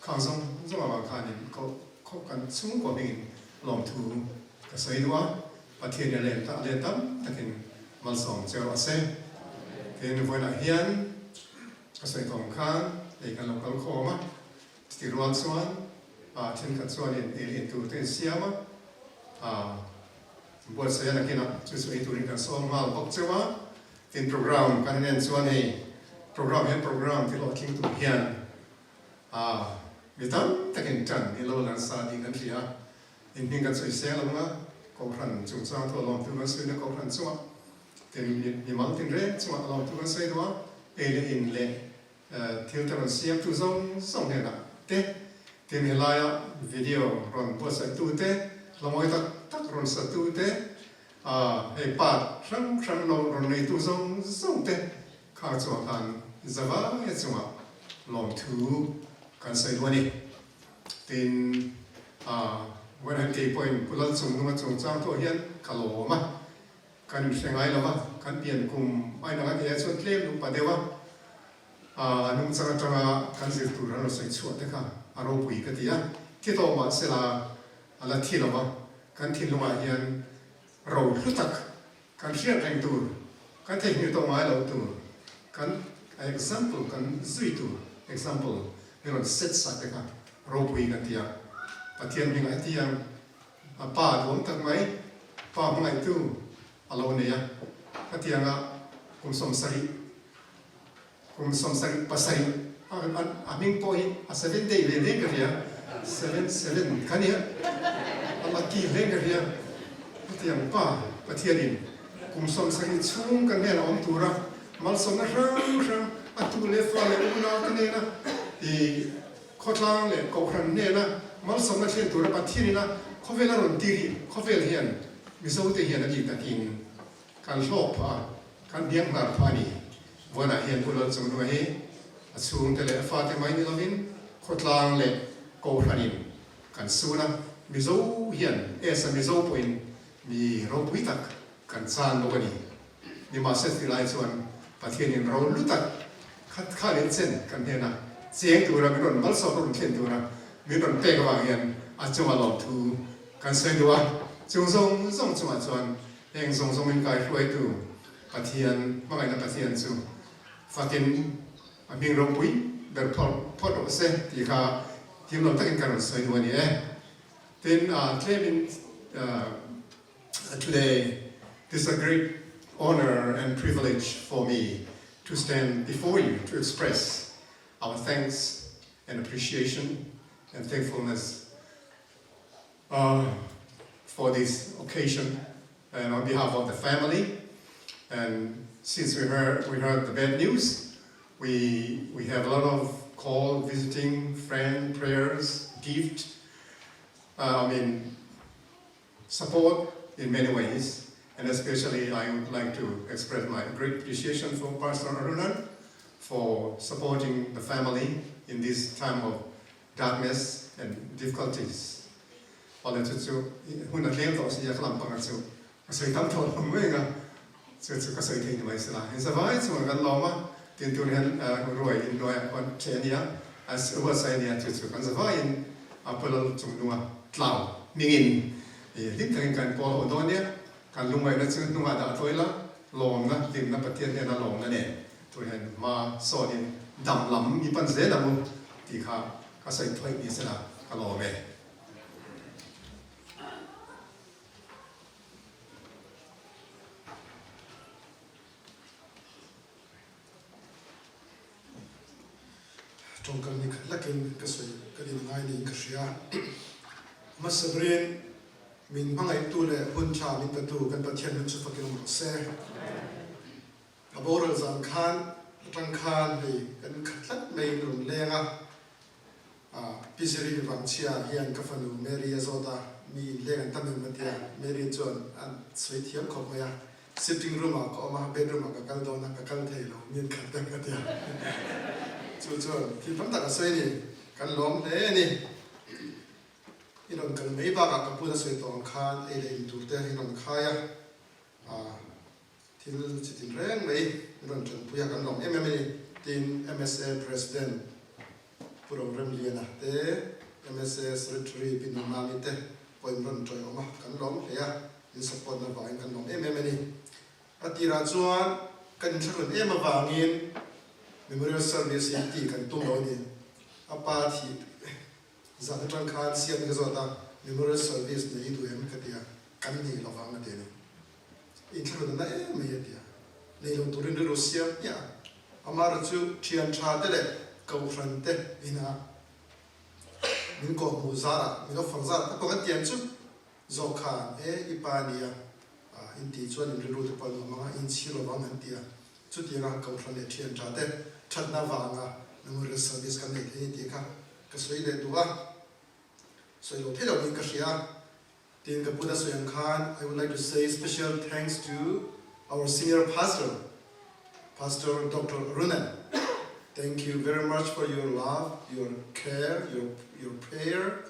khang zawng zawng avang khanin koh khawp kan chhungkaw hmingin lawmthu ka sawi duh a, Pathian i lem ta leh tam takin malsawm che rawh se. Tin, vawiinah hian ka sawi tawng khan hei kan lo kal khawm a, chuti rual chuan thenkhat chuanin ei leh in tur te in siam a, buatsaih a nakinah chu chu ei turin kan sawm nghal bawk cheu a. Tin, program kan en chuan hei program hian program ti hlawhtling tur hian mi tam takin tan i lo lansa tih kan hria a. Inhming kan sawi seng lo nga, Kohhran chungchang thu a lawmtu kan sawina Kohhran chungah tin mimal tin reng chungah a lawmtu kan sawi duh a, ei leh in leh thil te rawn siamtu zawng zawng hnenah te, tin helaia video rawn buatsaihtu te, hla mawi tak tak rawn satu te, hei part hrang hrang lo rawn neitu zawng zawng te kha chuah khan zavaia chungah lawmthu kan sawi duh a ni. Tin, Wenham kei pawhin Pu Lalchungnunga chungchang tawh hian ka lawm a, kan inhre ngai lo va, kan pian kum a inang a nia chuan tlem luh pa deuh a, a nungchang atanga kan zir tur an rawn sawi chhuah te kha a ropui ka ti a, thi tawh mah sela a la thi lo va, kan thinlungah hian ro hlu tak Kan hriat reng tur, kan theihnghilh tawh ngai loh tur, kan example kan zui tur example min rawn set sak te kha ropui kan ti a. Pathian hmingah hetiang a pa duam tak mai, pa hmangaihtu a lo nei a. Khatianga kum 70, kum 77, a hming pawh hi a seven day ve hle ka hria, seven seven kha nia, a lucky hle ka hria. Hetiang pa Pathianin kum 70 chhung kan hnenah awm tura malsawmna hrang hrang a tu leh fa leh unaute nena i khawtlang leh kohhran hnena malsawmna thlen tura Pathianin a khawvel a rawn tir hi khawvel hian Mizote hian a ni takin kan hlawk phah a, kan hniang hnar phah a ni. Vawnah hian Pu Lalchungnua hi a chhungte leh a fate mai ni lovin khawtlang leh kohhranin kan sun a, Mizo hian as a Mizo pawhin mi ropui tak kan chan bawk a ni. Nimahse tih lai chuan Pathianin ro lu tak khat khalin chen kan hnena cheng tura min rawn malsawm rawn thlen tura min rawn pek avang hian a chunga lawmthu kan sawi duh a. Chung zawng zawng chungah chuan heng zawng zawngin kaihruaitu Pathian, hmangaihna Pathian chu fakin a hming ropui ber phawrh phawt rawh se tih kha thiam lo takin ka rawn sawi duh a ni e. Tin, tlemin today this is a great honor and privilege for me to stand before you to express our thanks and appreciation and thankfulness for this occasion and on behalf of the family. And since we heard, we heard the bad news, we, we have a lot of call, visiting, friend, prayers, gift, I mean, support in many ways. And especially I would like to express my great appreciation for Pastor Arunan for supporting the family in this time of darkness and difficulties. Awle chu chu hun a tlem tawh si a ka lam panga chu ka sawi tam tawh lo mai ang a, chu chu ka sawi thei ni mai sela. In zavai chungah kan lawm a, tin tur hian ruai in hnuaiah khuan ṭhe a nia, a ruatsaih a nia, chu chu kan zavaiin a pawlal chung nunga tlau hmingin hlim takin kan pawl ho dawn nia, kan lungngaihna chu hnungah dah tawh ila, lawmna, hlimna Pathian hnena lawmna nen tur hian hma sawnin dam lam i pan zel ang u tih kha ka sawi thuai ni sela ka lawm e. Tawngkal ni khat lakin ka sawi ka din ngai niin ka hria. Hmasa berin min hmangaihtu leh hun tha min petu kan Pathian hun chu fakin awm rawh se. A boral zan khan atang khan hei kan khat tlat maiin rawn leng a, Pi Ziri Vangchhia hian ka fanu Mary a zawt a, mi inleng an tam em a tia, Mary chuan a sawi thiam khawp mai a, sitting room ah ka awm a, bedroom ah ka kal dawn a, ka kal thei lo, mi an khat vek a tia. Chu chuan thil tam tak a sawi a ni, kan lawm hle a ni. I rawn kal mai bakah ka puna sawi tawh ang khan ei leh in tur te i rawn khai a, Thil chi tin reng mai min rawn tanpui a, kan lawm em em a ni. Tin, MSA President Pu Roremliana te, MSA Secretary Pi Nunmami te pawh in rawn tawiawm a, kan lawm hle a, min support na vangin kan lawm em em a ni. A tirah chuan kan inthlahrun em avangin Memorial Service hi tih kan tum lo a ni. A pa thih zan atang khan siam hi ka zawt a, Memorial Service nei i duh em ka ti a, kan nei lovang a ti a ni. Inthlahrun a na em mai a ti a, nei lo turin rilru siam hmiah a, amaherawh chu thian tha te leh kohhran te inah min kawhhmuh zarah, min offer zarah te pawh kan tiang chu zawk khan e i pa nia in tih chuan in rilru te pawh a nuam ang a, in chhir lo vang an ti a, chutianga kohhran leh thian tha te thatna vanga memorial service kan nei thei a ni tih kha ka sawi leh duh a, sawi lo thei lo niin ka hria. Tin ka put a sawi ang khan I would like to say special thanks to our senior pastor, Pastor Doctor Arunan. Thank you very much for your love, your care, your your prayer.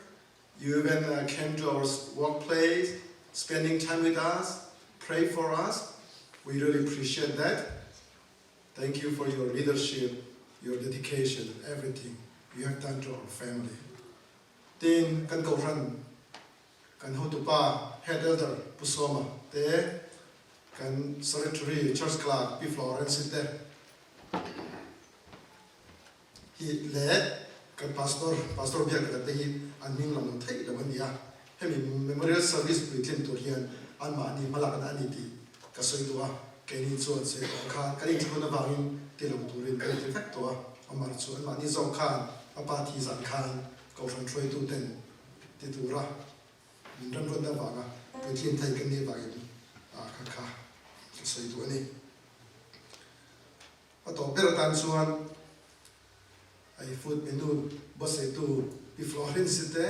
You even uh, came to our workplace, spending time with us, pray for us. We really appreciate that. Thank you for your leadership, your dedication, everything you have done to our family. Tin, kan kohhran kan hotupa Head Elder Pu Sawma te, kan Secretary Church Clerk Pi Florence-i te hi leh Kan pastor, Pastor Biakdala te hi an hming lam lo theih lo a ni a, hemi memorial service puitlin tur hian anmahni hmalakna a ni tih ka sawi duh a, keini chuan sawi tawh ang khan kan inthlahun avangin ti lo turin kan inti vek tawh a, amah chu anmahni zawk khan a pa thi zan khan kohhran hruaitu ten ti tura min remruatna avanga puitlin thei kan nih avangin kha kha ka sawi duh a ni. A tawp ber atan chuan Ei food menu buatsaihtu Pi Florence te,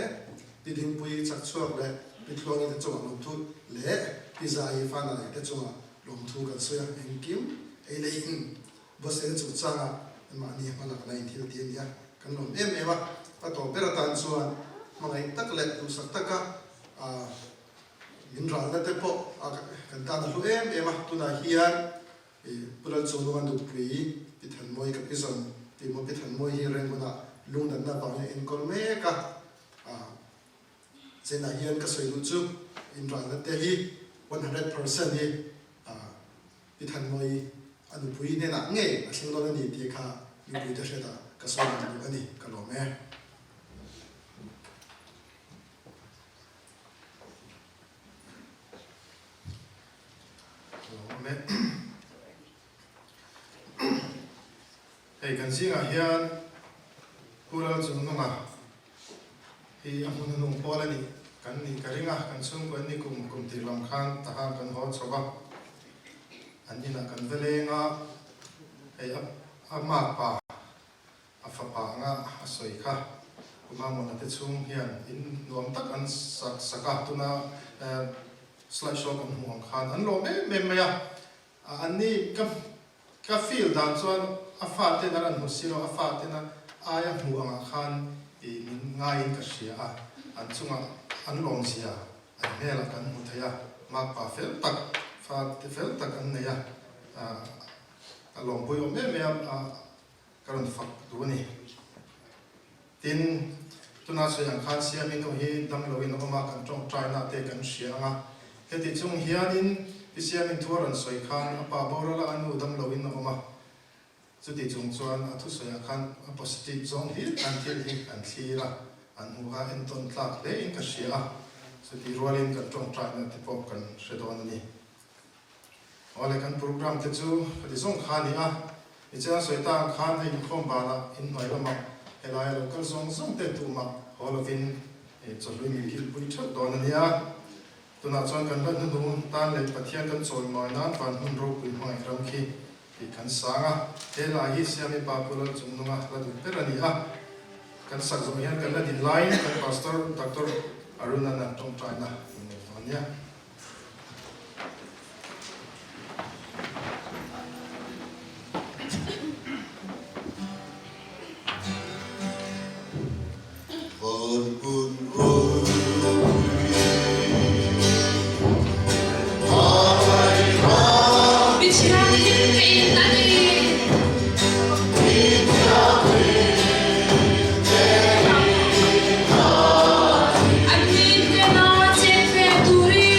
Pi Dingpui Chakchhuak leh Pi Tluangi te chungah lawmthu leh Pi Zaii Fanai te chungah lawmthu kan sawi a, engkim ei leh in buatsaihna chungchangah anmahni hmalakna in thil ti a ni a, kan lawm em em a. A tawp ber atan chuan hmangaih tak leh duhsak taka min ralna te pawh kan tan a hlu em em a, tunah hian I Pu Lalchungnunga nupui Pi Thanmawi ka pi zawn tih maw Pi Thanmawi hi reng hunah lungdanna vangin a enkawl mek a, chenah hian ka sawi duh chu inralna te hi 100% hi Pi Thanmawi a nupui hnenah ngei a thleng dawn a ni tih kha mipui te hriatah ka sawi lang duh a ni, ka lawm e. Hei kan zingah hian Pu Lalchungnunga hi a hmun a nung pawl a nih kan nih ka ring a, kan chhungkaw an ni kum kum tir lam khan tahan kan haw chho a, an inah kan va leng a, hei a makpa A fapa anga a sawi kha Kumamona te chhung hian in nuam tak an sak sak a, tuna slide show kan hmuh ang khan an lawm em em mai a, an ni ka ka feel dan chuan a fa ten a rawn hmu si lo, a fa ten a aia hmuh angah khan i min ngaiin ka hria a, an chungah an lawm zia an hmelah kan hmu thei a, makpa fel tak fa te fel tak an nei a, a lawmpui awm em em a. Ka rawn fak duh a ni. Tin, tuna sawi ang khan Siami nu hi dam loin a awm a, kan tawngtaina te kan hria ang a. Heti chung hianin Pi Siamin thu a rawn sawi khan a pa borala a nu dam loin a awm a. Chuti chung chuan a thusawiah khan a positive zawng hlir khan thil hi an thlir a, an hmu a, entawn tlak hlein ka hria a. Chuti rualin kan tawngtaina te pawh kan hre dawn a ni. Awle kan program te chu ka ti zawng kha a ni a, Nichina sawi ta ang khan hei inkhawm banah inhnuai lamah helai a lo kal zawng zawng te tumah haw lovin chawhlui min kilpui theuh dawn a nia. Tunah chuan kan la hnuhnung tan leh Pathian kan chawimawi nan van hmun ropui hmangaih ram khi tih kan sang a, he lai hi Siami Pa Pu Lalchungnunga la duh ber a ni a, kan sak zawh hian kan la din laiin kan Pastor Doctor Arun-a'n an tawngtaina min nei dawn a nia. Mi thianghlim ka in a ni. An mi hnenah chet ve turin.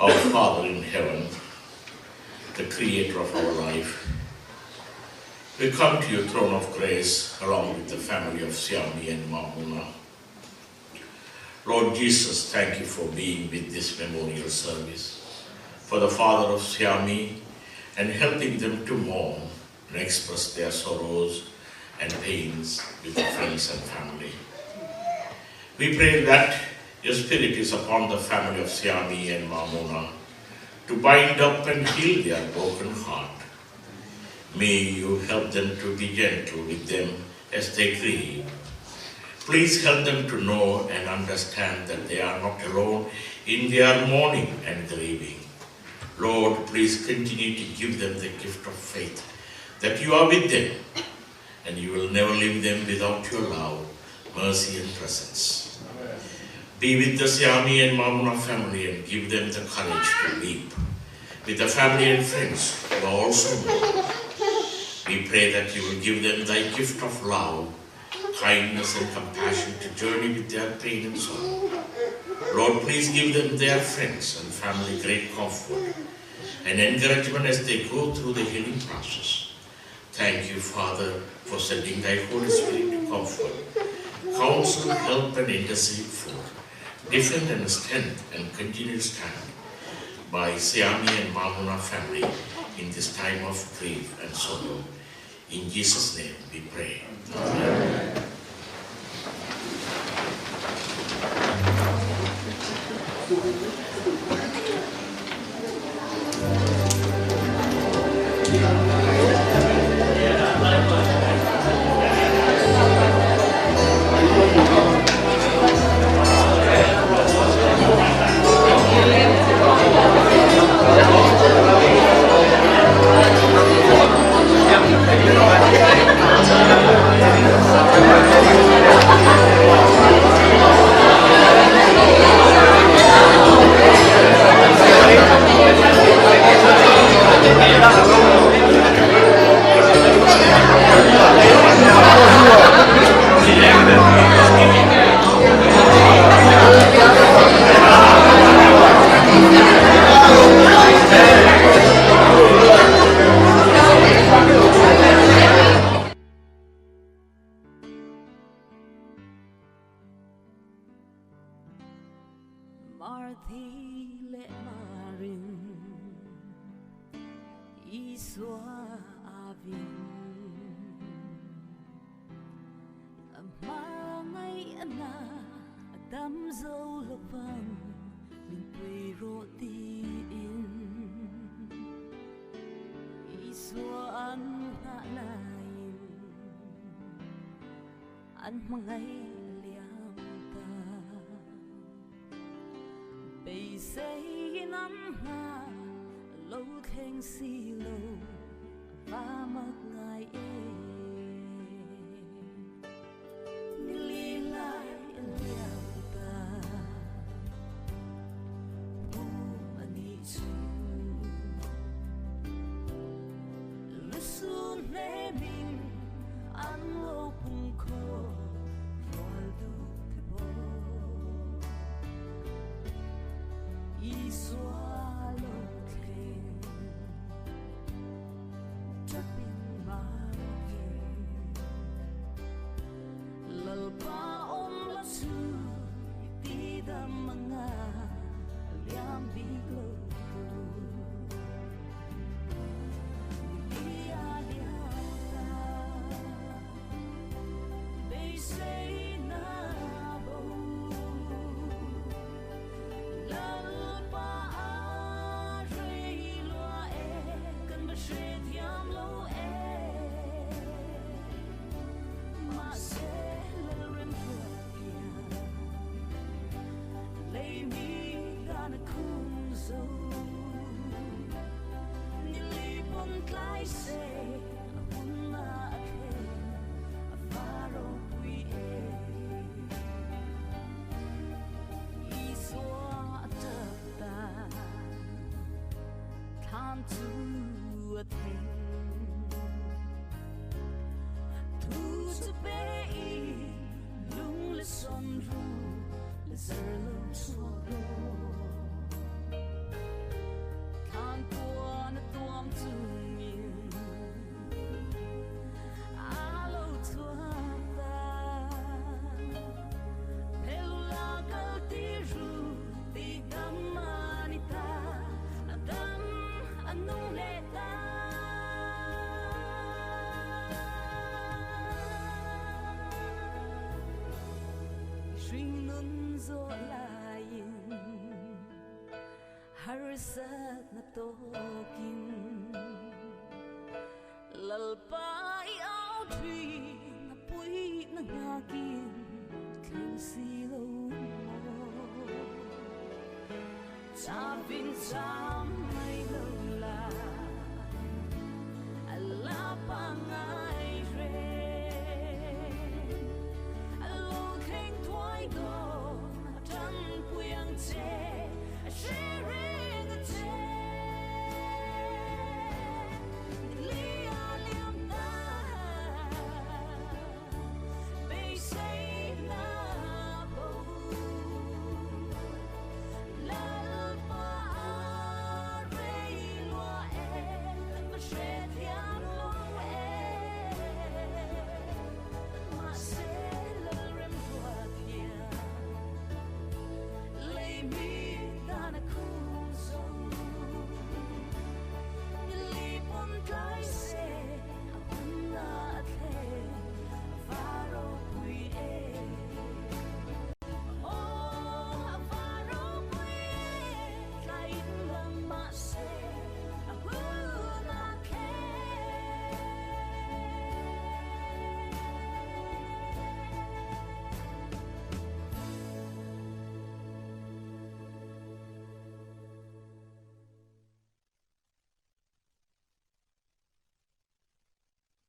Our Father in heaven, the creator of our life, we come to your throne of grace along with the family of Siami and Mamuna. Lord Jesus, thank you for being with this memorial service, for the father of Siami and helping them to mourn and express their sorrows and pains with the friends and family. We pray that your spirit is upon the family of Siami and Mamuna to bind up and heal their broken heart. May you help them to be gentle with them as they grieve. Please help them to know and understand that they are not alone in their mourning and grieving. Lord, please continue to give them the gift of faith that you are with them and you will never leave them without your love, mercy, and presence. Be with the Siami and Mamuna family and give them the courage to weep. With the family and friends who are also mourning. We pray that you will give them thy gift of love, kindness, and compassion to journey with their pain and sorrow. Lord, please give them their friends and family great comfort and encouragement as they go through the healing process. Thank you, Father, for sending thy Holy Spirit to comfort, counsel, help, and intercede for, defend and strengthen and continue to stand by Siami and Mamuna family in this time of grief and sorrow. In Jesus' name we pray. Amen. Marthi le marin Iswa avin Mangay ana Adam zo lovang Min pui ro ti in Iswa an nga lain An mangay liam ta Beisei nan nga Lo thleng si lo Va mak ngai e Nili lai liam ta Pu ani chu Lusun ne min An lo pung kho Roal du te bo Iswa lo thleng Tapin marke Lalpa om la su Ti dam mga Liam biglo tu Lia liam ta Beisei na bo Lalpa a rei lua e Kan ba she thiam lo e Ma se lal rem pia Lei mi ta na khum zo Ni li pon tlai se A hun na a the A faro pui e Iswa ta Tham chu a thing Thu chu pe i Lung le som ru Le zer lo chua ro Hring nun zawh laiin harsatna tawkin Lalpa i au thin a puihna nghakin thleng si lo maw Chapin cham.